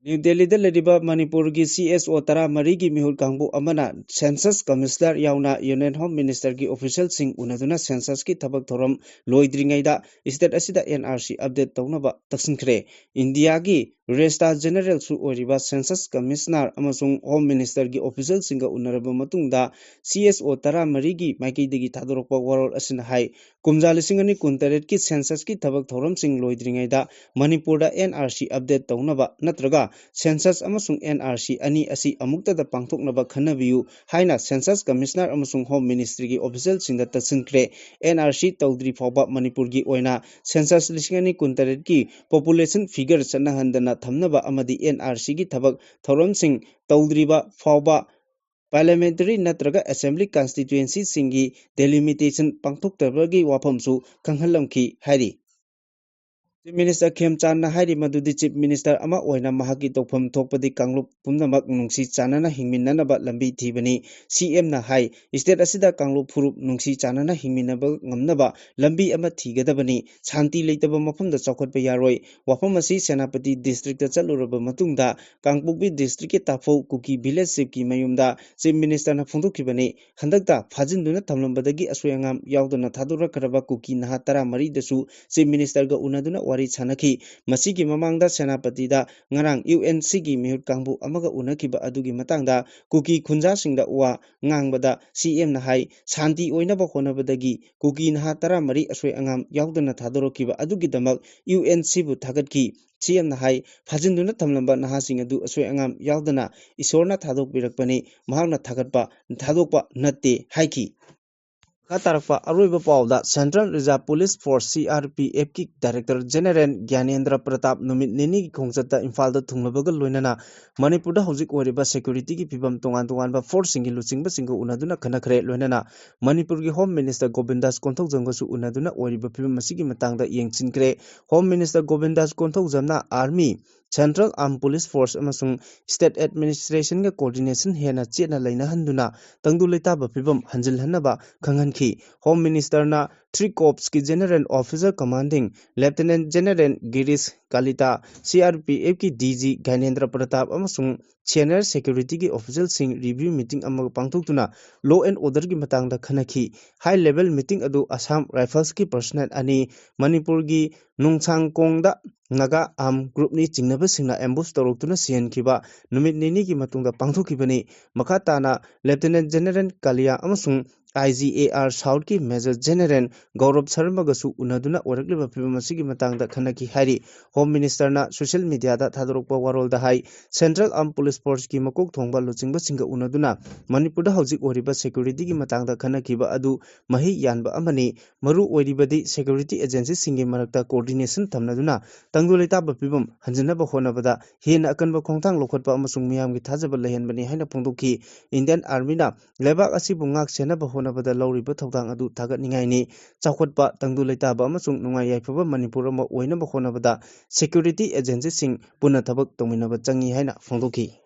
ꯅ꯭ꯌꯨ ꯗꯦꯜꯂꯤꯗ ꯂꯩꯔꯤꯕ ꯃꯅꯤꯄꯨꯔꯒꯤ C S O ꯇꯔꯥꯃꯔꯤꯒꯤ ꯃꯤꯍꯨꯠ ꯀꯥꯡꯕꯨ ꯑꯃꯅ ꯁꯦꯟꯁꯁ ꯀꯃꯤꯁꯅꯔ ꯌꯥꯎꯅ ꯌꯨꯅꯤꯌꯟ ꯍꯣꯝ ꯃꯤꯅꯤꯁꯇꯔꯒꯤ ꯑꯣꯐꯤꯁꯤꯌꯦꯜꯁꯤꯡ ꯎꯅꯗꯨꯅ ꯁꯦꯟꯁꯁꯀꯤ ꯊꯕꯛ ꯊꯧꯔꯝ ꯂꯣꯏꯗ꯭ꯔꯤꯉꯩꯗ ꯁ꯭ꯇꯦꯠ ꯑꯁꯤꯗ N R C ꯑꯞꯗꯦꯠ ꯇꯧꯅꯕ ꯇꯛꯁꯤꯟꯈ꯭ꯔꯦ꯫ ꯏꯟꯗꯤꯌꯥꯒꯤ ꯔꯦꯖꯤꯁꯇ꯭ꯔꯥꯔ ꯖꯦꯅꯔꯦꯜꯁꯨ ꯑꯣꯏꯔꯤꯕ ꯁꯦꯟꯁꯁ ꯀꯃꯤꯁꯅꯔ ꯑꯃꯁꯨꯡ ꯍꯣꯝ ꯃꯤꯅꯤꯁꯇꯔꯒꯤ ꯑꯣꯐꯤꯁꯤꯌꯦꯜꯁꯤꯡꯒ ꯎꯅꯔꯕ ꯃꯇꯨꯡꯗ, C S O ꯇꯔꯥꯃꯔꯤꯒꯤ ꯃꯥꯏꯀꯩꯗꯒꯤ ꯊꯥꯗꯣꯔꯛꯄ ꯋꯥꯔꯣꯜ ꯑꯁꯤꯅ ꯍꯥꯏ, ꯀꯨꯝꯖꯥ ꯂꯤꯁꯤꯡ ꯑꯅꯤ ꯀꯨꯟꯇꯔꯦꯠꯀꯤ ꯁꯦꯟꯁꯁꯀꯤ ꯊꯕꯛ ꯊꯧꯔꯝꯁꯤꯡ ꯂꯣꯏꯗ꯭ꯔꯤꯉꯩꯗ ꯃꯅꯤꯄꯨꯔꯗ N R C ꯑꯞꯗꯦꯠ ꯇꯧꯅꯕ ꯅꯠꯇ꯭ꯔꯒ census ꯑꯃꯁꯨꯡ N R C ꯑꯅꯤ ꯑꯁꯤ ꯑꯃꯨꯛꯇꯗ ꯄꯥꯡꯊꯣꯛꯅꯕ ꯈꯟꯅꯕꯤꯌꯨ ꯍꯥꯏꯅ Census Commissioner ꯑꯃꯁꯨꯡ Home Ministryꯒꯤ officialꯁꯤꯡꯗ ꯇꯛꯁꯤꯟꯈ꯭ꯔꯦ꯫ N R C ꯇꯧꯗ꯭ꯔꯤ ꯐꯥꯎꯕ ꯃꯅꯤꯄꯨꯔꯒꯤ ꯑꯣꯏꯅ census ꯂꯤꯁꯤꯡ ꯑꯅꯤ ꯀꯨꯟꯇꯔꯦꯠꯀꯤ population figure ꯆꯠꯅꯍꯟꯗꯅ ꯊꯝꯅꯕ ꯑꯃꯗꯤ N R Cꯒꯤ ꯊꯕꯛ ꯊꯧꯔꯝꯁꯤꯡ ꯇꯧꯗ꯭ꯔꯤꯕ ꯐꯥꯎꯕ parliamentary ꯅꯠꯇ꯭ꯔꯒ assembly constituencyꯁꯤꯡꯒꯤ delimitation ꯄꯥꯡꯊꯣꯛꯇꯕꯒꯤ ꯋꯥꯐꯝꯁꯨ ꯈꯪꯍꯜꯂꯝꯈꯤ ꯍꯥꯏꯔꯤ꯫ Chief Minister ꯈꯦꯝꯆꯥꯟꯅ ꯍꯥꯏꯔꯤ ꯃꯗꯨꯗꯤ Chief Minister ꯑꯃ ꯑꯣꯏꯅ ꯃꯍꯥꯛꯀꯤ ꯇꯧꯐꯝ ꯊꯣꯛꯄꯗꯤ ꯀꯥꯡꯂꯨꯞ ꯄꯨꯝꯅꯃꯛ ꯅꯨꯡꯁꯤ ꯆꯥꯟꯅꯅ ꯍꯤꯡꯃꯤꯟꯅꯅꯕ ꯂꯝꯕꯤ ꯊꯤꯕꯅꯤ꯫ CMꯅ ꯍꯥꯏ, state ꯑꯁꯤꯗ ꯀꯥꯡꯂꯨꯞ ꯐꯨꯔꯨꯞ ꯅꯨꯡꯁꯤ ꯆꯥꯟꯅꯅ ꯍꯤꯡꯃꯤꯟꯅꯕ ꯉꯝꯅꯕ ꯂꯝꯕꯤ ꯑꯃ ꯊꯤꯒꯗꯕꯅꯤ꯫ ꯁꯥꯟꯇꯤ ꯂꯩꯇꯕ ꯃꯐꯝꯗ ꯆꯥꯎꯈꯠꯄ ꯌꯥꯔꯣꯏ꯫ ꯋꯥꯐꯝ ꯑꯁꯤ ꯁꯦꯅꯥꯄꯇꯤ districtꯇ ꯆꯠꯂꯨꯔꯕ ꯃꯇꯨꯡꯗ ꯀꯥꯡꯄꯣꯛꯄꯤ districtꯀꯤ ꯇꯥꯐꯧ ꯀꯨꯀꯤ village chiefꯀꯤ ꯃꯌꯨꯝꯗ Chief Ministerꯅ ꯐꯣꯡꯗꯣꯛꯈꯤꯕꯅꯤ꯫ ꯍꯟꯗꯛꯇ ꯐꯥꯖꯤꯟꯗꯨꯅ ꯊꯝꯂꯝꯕꯗꯒꯤ ꯑꯁꯣꯏ ꯑꯉꯥꯝ ꯌꯥꯎꯗꯅ ꯊꯥꯗꯣꯔꯛꯈ꯭ꯔꯕ ꯀꯨꯀꯤ ꯅꯍꯥ ꯇꯔꯥꯃꯔꯤꯗꯁꯨ Chief Ministerꯒ ꯎꯅꯗꯨꯅ ꯋꯥꯔꯤ ꯁꯥꯟꯅꯈꯤ꯫ ꯃꯁꯤꯒꯤ ꯃꯃꯥꯡꯗ ꯁꯦꯅꯥꯄꯇꯤꯗ ꯉꯔꯥꯡ UNCꯒꯤ ꯃꯤꯍꯨꯠ ꯀꯥꯡꯕꯨ ꯑꯃꯒ ꯎꯅꯈꯤꯕ ꯑꯗꯨꯒꯤ ꯃꯇꯥꯡꯗ ꯀꯨꯀꯤ ꯈꯨꯟꯖꯥꯁꯤꯡꯗ ꯋꯥ ꯉꯥꯡꯕꯗ CMꯅ ꯍꯥꯏ, ꯁꯥꯟꯇꯤ ꯑꯣꯏꯅꯕ ꯍꯣꯠꯅꯕꯗꯒꯤ ꯀꯨꯀꯤ ꯅꯍꯥ ꯇꯔꯥꯃꯔꯤ ꯑꯁꯣꯏ ꯑꯉꯥꯝ ꯌꯥꯎꯗꯅ ꯊꯥꯗꯣꯔꯛꯈꯤꯕ ꯑꯗꯨꯒꯤꯗꯃꯛ UNCꯕꯨ ꯊꯥꯒꯠꯈꯤ꯫ CMꯅ ꯍꯥꯏ, ꯐꯥꯖꯤꯟꯗꯨꯅ ꯊꯝꯂꯝꯕ ꯅꯍꯥꯁꯤꯡ ꯑꯗꯨ ꯑꯁꯣꯏ ꯑꯉꯥꯝ ꯌꯥꯎꯗꯅ ꯏꯁꯣꯔꯅ ꯊꯥꯗꯣꯛꯄꯤꯔꯛꯄꯅꯤ, ꯃꯍꯥꯛꯅ ꯊꯥꯒꯠꯄ, ꯊꯥꯗꯣꯛꯄ ꯅꯠꯇꯦ ꯍꯥꯏꯈꯤ꯫ ꯃꯈꯥ ꯇꯥꯔꯛꯄ ꯑꯔꯣꯏꯕ ꯄꯥꯎꯗ Central Reserve Police Force, CRPFꯀꯤ Director General ꯒ꯭ꯌꯥꯅꯦꯟꯗ꯭ꯔ Pratap ꯅꯨꯃꯤꯠ ꯅꯤꯅꯤꯒꯤ ꯈꯣꯡꯆꯠꯇ ꯏꯝꯐꯥꯜꯗ ꯊꯨꯡꯂꯕꯒ ꯂꯣꯏꯅꯅ ꯃꯅꯤꯄꯨꯔꯗ ꯍꯧꯖꯤꯛ ꯑꯣꯏꯔꯤꯕ securityꯒꯤ ꯐꯤꯕꯝ, ꯇꯣꯉꯥꯟ ꯇꯣꯉꯥꯟꯕ forceꯁꯤꯡꯒꯤ ꯂꯨꯆꯤꯡꯕꯁꯤꯡꯒ ꯎꯅꯗꯨꯅ ꯈꯟꯅꯈ꯭ꯔꯦ꯫ ꯂꯣꯏꯅꯅ ꯃꯅꯤꯄꯨꯔꯒꯤ Home Minister ꯒꯣꯕꯤꯟꯗꯥꯁ ꯀꯣꯟꯊꯧꯖꯝꯒꯁꯨ ꯎꯅꯗꯨꯅ ꯑꯣꯏꯔꯤꯕ ꯐꯤꯕꯝ ꯑꯁꯤꯒꯤ ꯃꯇꯥꯡꯗ ꯌꯦꯡꯁꯤꯟꯈ꯭ꯔꯦ꯫ Home Minister ꯒꯣꯕꯤꯟꯗꯥꯁ ꯀꯣꯟꯊꯧꯖꯝꯅ Army, Central Armed Police Force ꯑꯃꯁꯨꯡ state administrationꯒ coordination ꯍꯦꯟꯅ ꯆꯦꯠꯅ ꯂꯩꯅꯍꯟꯗꯨꯅ ꯇꯪꯗꯨ ꯂꯩꯇꯥꯕ ꯐꯤꯕꯝ ꯍꯟꯖꯤꯜꯍꯟꯅꯕ ꯈꯪꯍꯟꯈꯤ꯫ Home Ministerꯅ Three Corpsꯀꯤ General Officer Commanding Lieutenant General ꯒꯤꯔꯤꯁ ꯀꯥꯂꯤꯇꯥ, CRPFꯀꯤ DG ꯒ꯭ꯌꯥꯅꯦꯟꯗ꯭ꯔ Pratap ꯑꯃꯁꯨꯡ senior securityꯒꯤ officialꯁꯤꯡ review meeting ꯑꯃ ꯄꯥꯡꯊꯣꯛꯇꯨꯅ law and orderꯒꯤ ꯃꯇꯥꯡꯗ ꯈꯟꯅꯈꯤ꯫ High level meeting ꯑꯗꯨ Assam Riflesꯀꯤ personnel ꯑꯅꯤ, ꯃꯅꯤꯄꯨꯔꯒꯤ ꯅꯣꯡꯁꯥꯡꯀꯣꯡꯗ Naga Armed Groupꯅꯤ ꯆꯤꯡꯅꯕꯁꯤꯡꯅ ambush ꯇꯧꯔꯛꯇꯨꯅ ꯁꯤꯍꯟꯈꯤꯕ ꯅꯨꯃꯤꯠ ꯅꯤꯅꯤꯒꯤ ꯃꯇꯨꯡꯗ ꯄꯥꯡꯊꯣꯛꯈꯤꯕꯅꯤ꯫ ꯃꯈꯥ ꯇꯥꯅ Lieutenant General ꯀꯥꯂꯤꯌꯥ ꯑꯃꯁꯨꯡ I G A R South ꯀꯤ Major General ꯒꯧꯔꯕ ꯁꯔꯃꯒꯁꯨ ꯎꯅꯗꯨꯅ ꯑꯣꯏꯔꯛꯂꯤꯕ ꯐꯤꯕꯝ ꯑꯁꯤꯒꯤ ꯃꯇꯥꯡꯗ ꯈꯟꯅꯈꯤ ꯍꯥꯏꯔꯤ꯫ Home Minister ꯅ social media ꯗ ꯊꯥꯗꯣꯔꯛꯄ ꯋꯥꯔꯣꯜꯗ ꯍꯥꯏ, Central Armed Police Force ꯀꯤ ꯃꯀꯣꯛ ꯊꯣꯡꯕ ꯂꯨꯆꯤꯡꯕꯁꯤꯡꯒ ꯎꯅꯗꯨꯅ ꯃꯅꯤꯄꯨꯔꯗ ꯍꯧꯖꯤꯛ ꯑꯣꯏꯔꯤꯕ security ꯒꯤ ꯃꯇꯥꯡꯗ ꯈꯟꯅꯈꯤꯕ ꯑꯗꯨ ꯃꯍꯩ ꯌꯥꯟꯕ ꯑꯃꯅꯤ꯫ ꯃꯔꯨ ꯑꯣꯏꯔꯤꯕꯗꯤ security agency ꯁꯤꯡꯒꯤ ꯃꯔꯛꯇ coordination ꯊꯝꯅꯗꯨꯅ ꯇꯪꯗꯨ ꯂꯩꯇꯥꯕ ꯐꯤꯕꯝ ꯍꯟꯖꯤꯟꯅꯕ ꯍꯣꯠꯅꯕꯗ ꯍꯦꯟꯅ ꯑꯀꯟꯕ ꯈꯣꯡꯊꯥꯡ ꯂꯧꯈꯠꯄ ꯑꯃꯁꯨꯡ ꯃꯤꯌꯥꯝꯒꯤ ꯊꯥꯖꯕ ꯂꯩꯍꯟꯕꯅꯤ ꯍꯥꯏꯅ ꯐꯣꯡꯗꯣꯛꯈꯤ꯫ Indian Army ꯅ ꯂꯩꯕꯥꯛ ꯑꯁꯤꯕꯨ ꯉꯥꯛ ꯁꯦꯟꯅꯕ ꯍꯣꯠꯅꯕꯗ ꯂꯧꯔꯤꯕ ꯊꯧꯗꯥꯡ ꯑꯗꯨ ꯊꯥꯒꯠꯅꯤꯡꯉꯥꯏꯅꯤ꯫ ꯆꯥꯎꯈꯠꯄ, ꯇꯪꯗꯨ ꯂꯩꯇꯥꯕ ꯑꯃꯁꯨꯡ ꯅꯨꯡꯉꯥꯏ ꯌꯥꯏꯐꯕ ꯃꯅꯤꯄꯨꯔ ꯑꯃ ꯑꯣꯏꯅꯕ ꯍꯣꯠꯅꯕꯗ security agency ꯁꯤꯡ ꯄꯨꯟꯅ ꯊꯕꯛ ꯇꯧꯃꯤꯟꯅꯕ ꯆꯪꯏ ꯍꯥꯏꯅ ꯐꯣꯡꯗꯣꯛꯈꯤ꯫